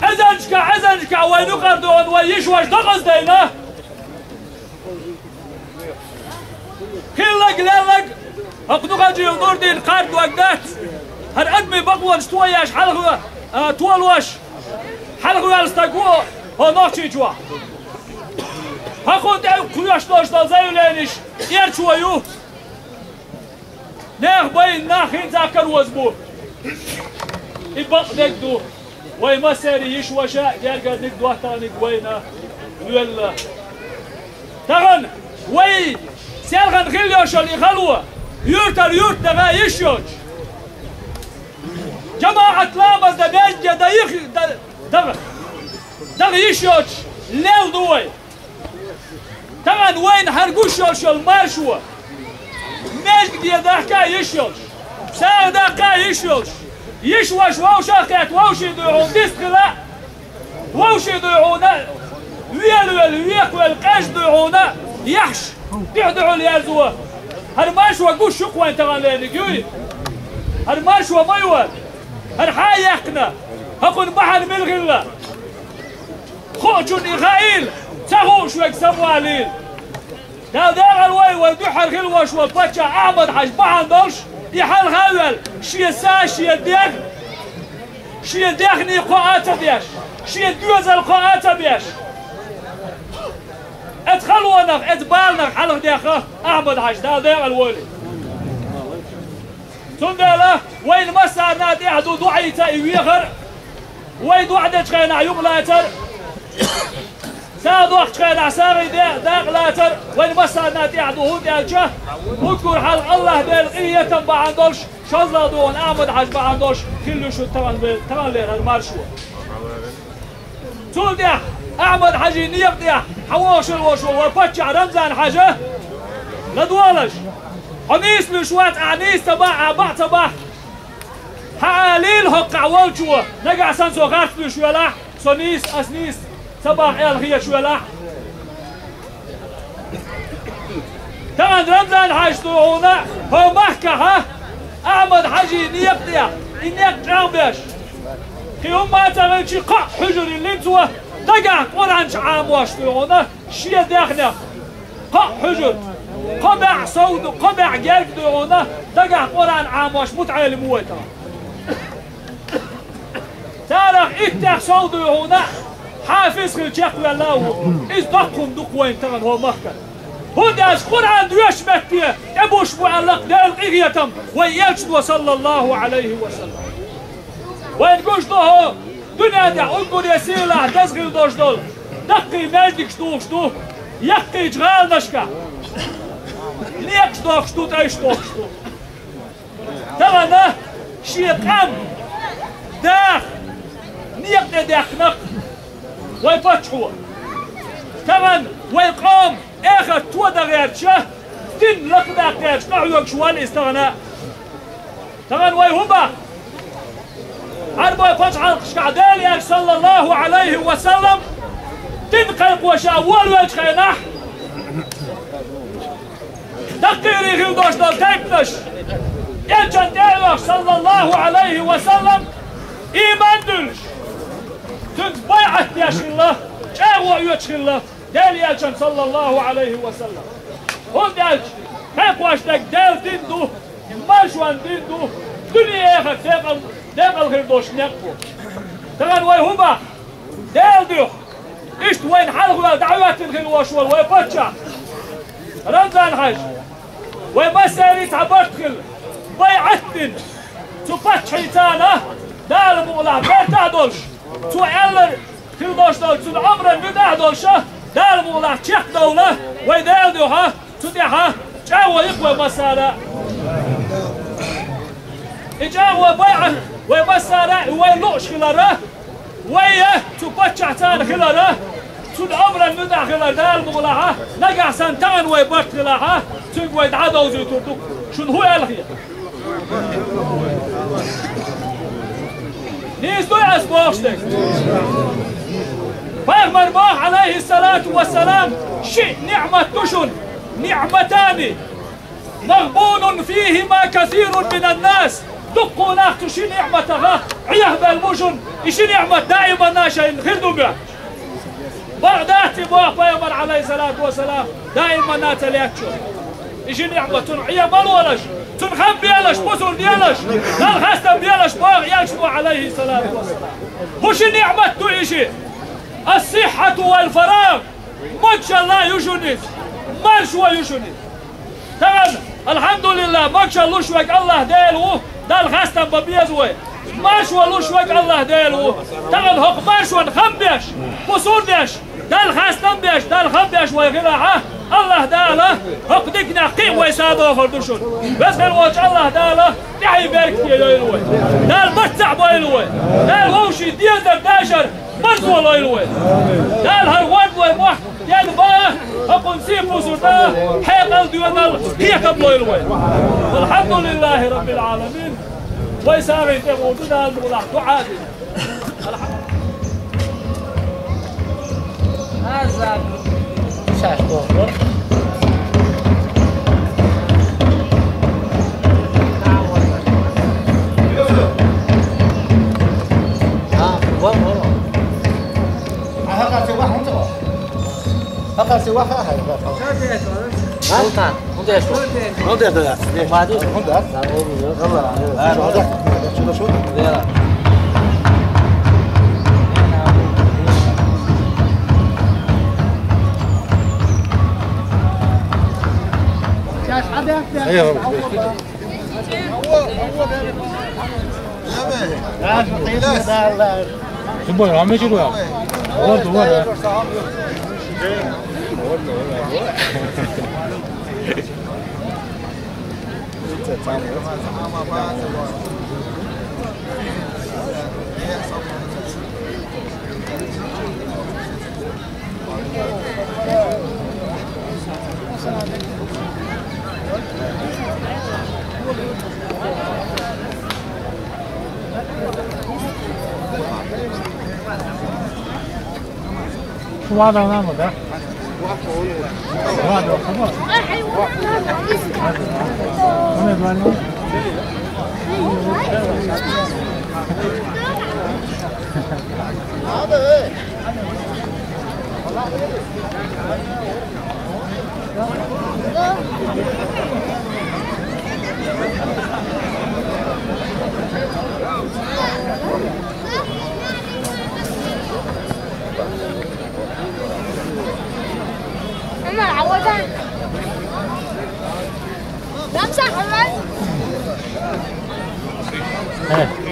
Эзанчка, эзанчка вай нукъар дуьйхьун вай йиш ваш дакъаздайна. Хиллаг, леллаг, хӀокху Нухаджиев Нурдин кхарда дог дац. ХӀара адамийн бакъонаш тоеш хьалха, а, толош, хьалха ваьлла стаг ву хӀо Нохчийчохь. ХӀокхунна тӀе кхоьш долуш долу заявленеш эрчо ю. Нехан байна нах хӀинца а кароз бу. И бакъдерг ду. Вай массеран йиш ваша а, гергарниг, доттагӀниг вайна лоьлла. Тахана вай селхана хила йолуш йолу и хало, юьртара юрт даха йиш йоцуш, жамаӀат ламаз дан маьждиге дан йиш, дан, даха, даха йиш йоцуш лелла ду вай. Тахана вайна хӀара гуш йолуш йолу маршо, маьждиге дахка а йиш йолуш, сагӀа даккха а йиш йолуш, йиш ваша вовшах а кхетта, вовшийн дуьйхьун дистхила а, вовшийн дуьйхьуна а, велавелла, векхавелла, къежа дуьйхьуна а, яхьаш дуьхь-дуьхьал ерзо. ХӀара маршо гуш ю-кх вайн таханлерниг, юй? ХӀара маршо ма ю. ХӀара хьа а яьккхина, хӀокхунна бахьана мила хилла? Хуучунна и хаийла, ца хууш верг самавалийла. Дала декъала войла вай дуьххьара хила волуш волу паччахь Ахьмад-Хьаьжа бахьана долуш, и хьалха а ваьлла, шен са, шен дегӀ, шен дегӀний кхоа а ца деш, шен доьзал кхоа а ца беш. Эцу халонах, эцу баланах хьалха дехна Ахьмад-Хьаьжа, Дала декъала войла. Цундела вайна массарна а тӀехь ду доӀийца и вехар, вай доӀа дечу хенахь юкъалацар, сагӀа доккхучу хенахь сагӀий де-, дакъалацар, вайна массарна а тӀехь ду, хӀунда аьлча уггар хьалха АллахӀ Делан къинхетам бахьана долуш, шозлагӀа догӀун Ахьмад-Хьаьжа бахьана долуш хилла ю шуна тахана ве-, таханлера хӀара маршо. Цул тӀаьхьа Ахьмад-Хьаьжин некъа тӀехь хьан вогӀуш волуш волу вай паччахь Рамзан-Хьаьжа, ладогӀалаш, хьо нийса луьйш вац, ахь нийса ца бахь, ахь бакъ ца бахь. Хьан алийла хӀокхахь волчо, нагахь санна со харц луьйш велахь, со нийса, ас нийса ца бахь аьлла хеташ велахь. Тахана Рамзан-Хьаьжа ду хьуна, хӀокху махкахь Ахьмад-Хьаьжин некъа тӀехь, и некъ чӀагӀбеш. Кхин хӀумма а ца хилча, кхоъ хьуьжар йиллина цо, дагахь Къуръан чу Ӏамош ду хьуна, шен даьхнех. Кхоъ хьуьжар, кхо бӀе сов ду, кхо бӀе герга ду хьуна, дагахь Къуръан Ӏамош мутаӀелим ву вай тахана. Царах иттех сов ду хьуна, хьафиз хилла чекхваьлла а ву. Иза доккха хӀума ду-кх вайна тахана хӀокху махкана. ХӀунда аьлча Къуръан доьшучу метте тӀебуш бу аьлла-кх Делан къинхетам вайн Элчано, саллаллахӀу Ӏалайхи ва саллам. Вайна гуш ду хӀокху дуьнен тӀехь уггаре сийлахь деза хила долуш долу даккхий маьждигаш тухуш ду, яккхийчу гӀаланашкахь некъаш дохуш ду, тӀайш дохуш ду. Тахана шен къам, даха, некъа тӀе даьккхина-кх вай паччахьо. Тахана вай къоман эхарт тодан гӀерташ, дин лакхадаккха гӀерташ къахьоьгуш ван иза тахана. Тахана вай хӀун боху? Ӏарбойн пачхьалкхашкахь Делан Элча, саллаллахӀу Ӏалайхи ва саллам, дин кхайкхош а волавеллачу хенахь, даккхийрий хила долуш долу тайпанаш, Элчан тӀе а оьхуш, саллаллахӀу Ӏалайхи ва саллам, ийман а дуьллуш, цуьнца байӀат деш хилла, чӀагӀо оьцуш хилла Делан Элчан, саллаллахӀу Ӏалайхи ва саллам. ХӀунда аьлча кхайкхош дерг Делан дин ду, маршонан дин ду, дуьне-эхарт декъал-, декъал хир долуш некъ бу. Тахана вай хӀун боху? Делан дуьхьа иштта вайна хьалхаваьлла дӀахӀоьттина хила волуш волу вай паччахь Рамзан-Хьаьжа, вай массеран цхьа барт хилла, байӀат дина, цу паччахьан царна Дала мукъалахь бертахь долуш, цо аьлларг хила долуш долу, цуьнан Ӏумран муьтӀахь долуш, Дала мукъалахь чекхдовла вай Делан дуьхьа, цу тӀехь чӀагӀо йи-кх вай массара. И чӀагӀо, байӀат вай массара, и вай лууш хилар, вай цу паччахьца хилар, цуьнан Ӏумран муьтӀахь хилар Дала мукъалахь, нагахь санна тахана вай барт хилахь, цуьнга вай дӀадовзуьйтур ду. Шуна хӀун аьлла хета? Нийса дуй ас бохуш дерг? Пайхамар боху, Ӏалайхиссалату вассалам, ши ниӀмат ду шуна, ниӀматани, магъбунун фихима касирун минан нас. Дуккха нах цу ши ниӀматах Ӏехабелла бу шуна, и ши ниӀмат даиманна шайна хир ду моьттуш. Бакъ дац и боху пайхамар, Ӏалайхиссалату вассалам, даиманна ца лаьттачунна. И ши ниӀмат цунах Ӏеха ма лолаш, цунна хам белаш, бусалба делаш, Далла хастам белаш боху Элчано, Ӏалайхиссалату вассалам. ХӀун ши ниӀмат ду и ши? Ас-сиххьату вал фарагӀ. Могушалла ю шуна иза, маршо ю шуна иза. Тахана, алхьамдулиллахӀ, могушалла луш верг АллахӀ Дела ву, Далла хастам бан беза вай. Маршо луш верг АллахӀ Дела ву. Тахана хӀокху маршонна хам беш, кху сур деш, Далла хастам беш, Далла хам беш вай хилахь, АллахӀ Дала хӀокху диканех кхин а вай садохур ду шуна. Веза хир волчу АллахӀ Дала тӀаьхье беркате йойла вай. Дала барт цхьаъ бойла вай. Дала вовшийн дезар, дашар марзо лойла вай. Дала хӀара гӀордалой мохь ден бан, хӀокхунна сий-пусар дан, хьекъал, доьналла, кхетам лойла вай. АлхьамдулиллахӀи раббил Ӏаламин. Вай сагӀина тӀе гӀур ду Дала мукъалахь, дуӀа а дина. Шаьш дохур. Sultan, unde ești? Unde ești? Unde ești? Unde ești? Yalla, yalla. Şurada, şurada. Yalla. Eyvallah. Zubay, rahmet eylesin. Var, var, ha. Şu adam var mı da? Var da, tamam. O ne var ya? عمر، عوضها. لا، امسح، عمر. ايه.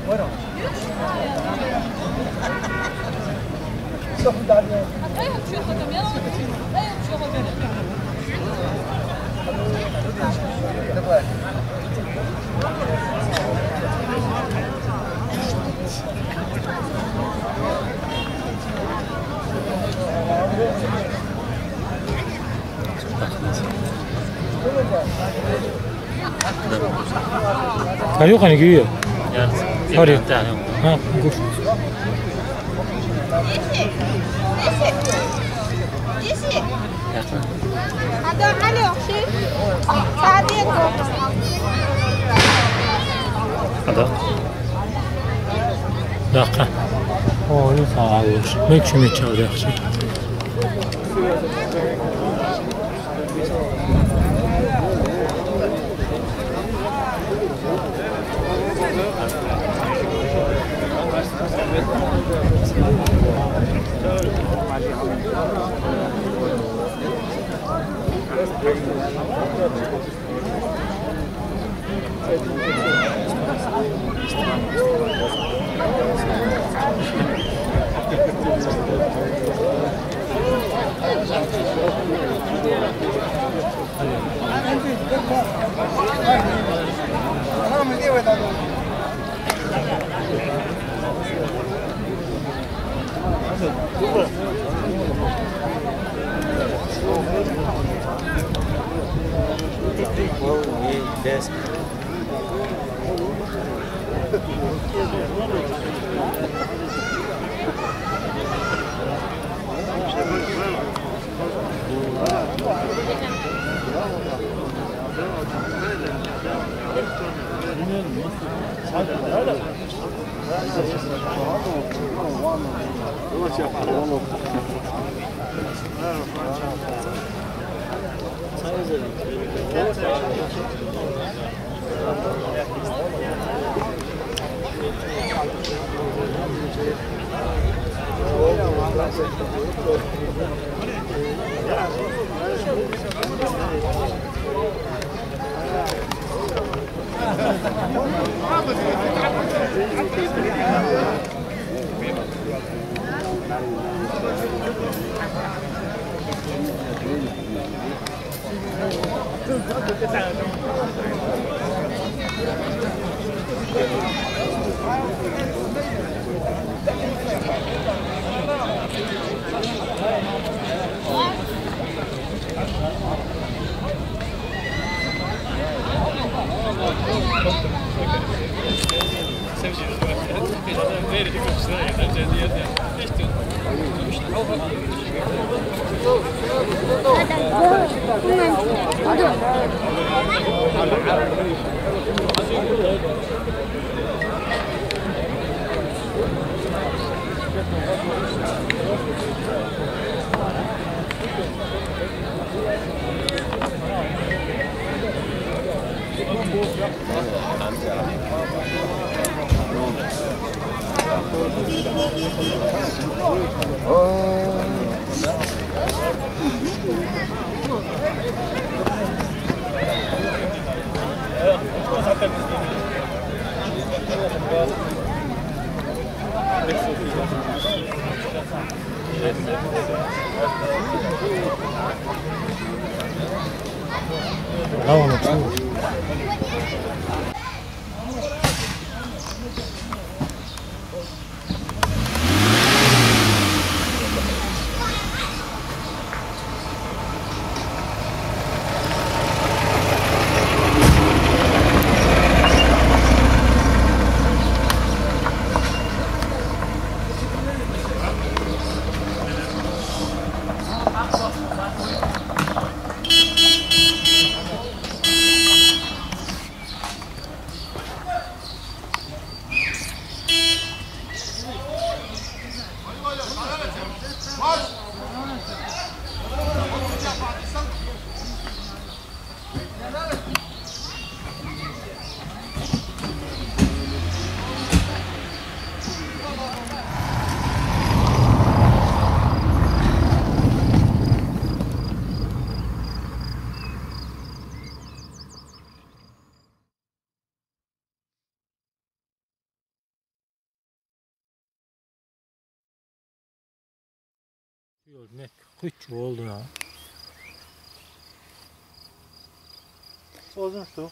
Bueno. Alo, qani, geliyor. Yarın. Hadi. Yarın. Ha, dur. Yakın. Hadi. Yakın. Oy, sağ ol. Ne için mi çağırıyor? Yol ne? Hiç oldu ya. Olsun şu.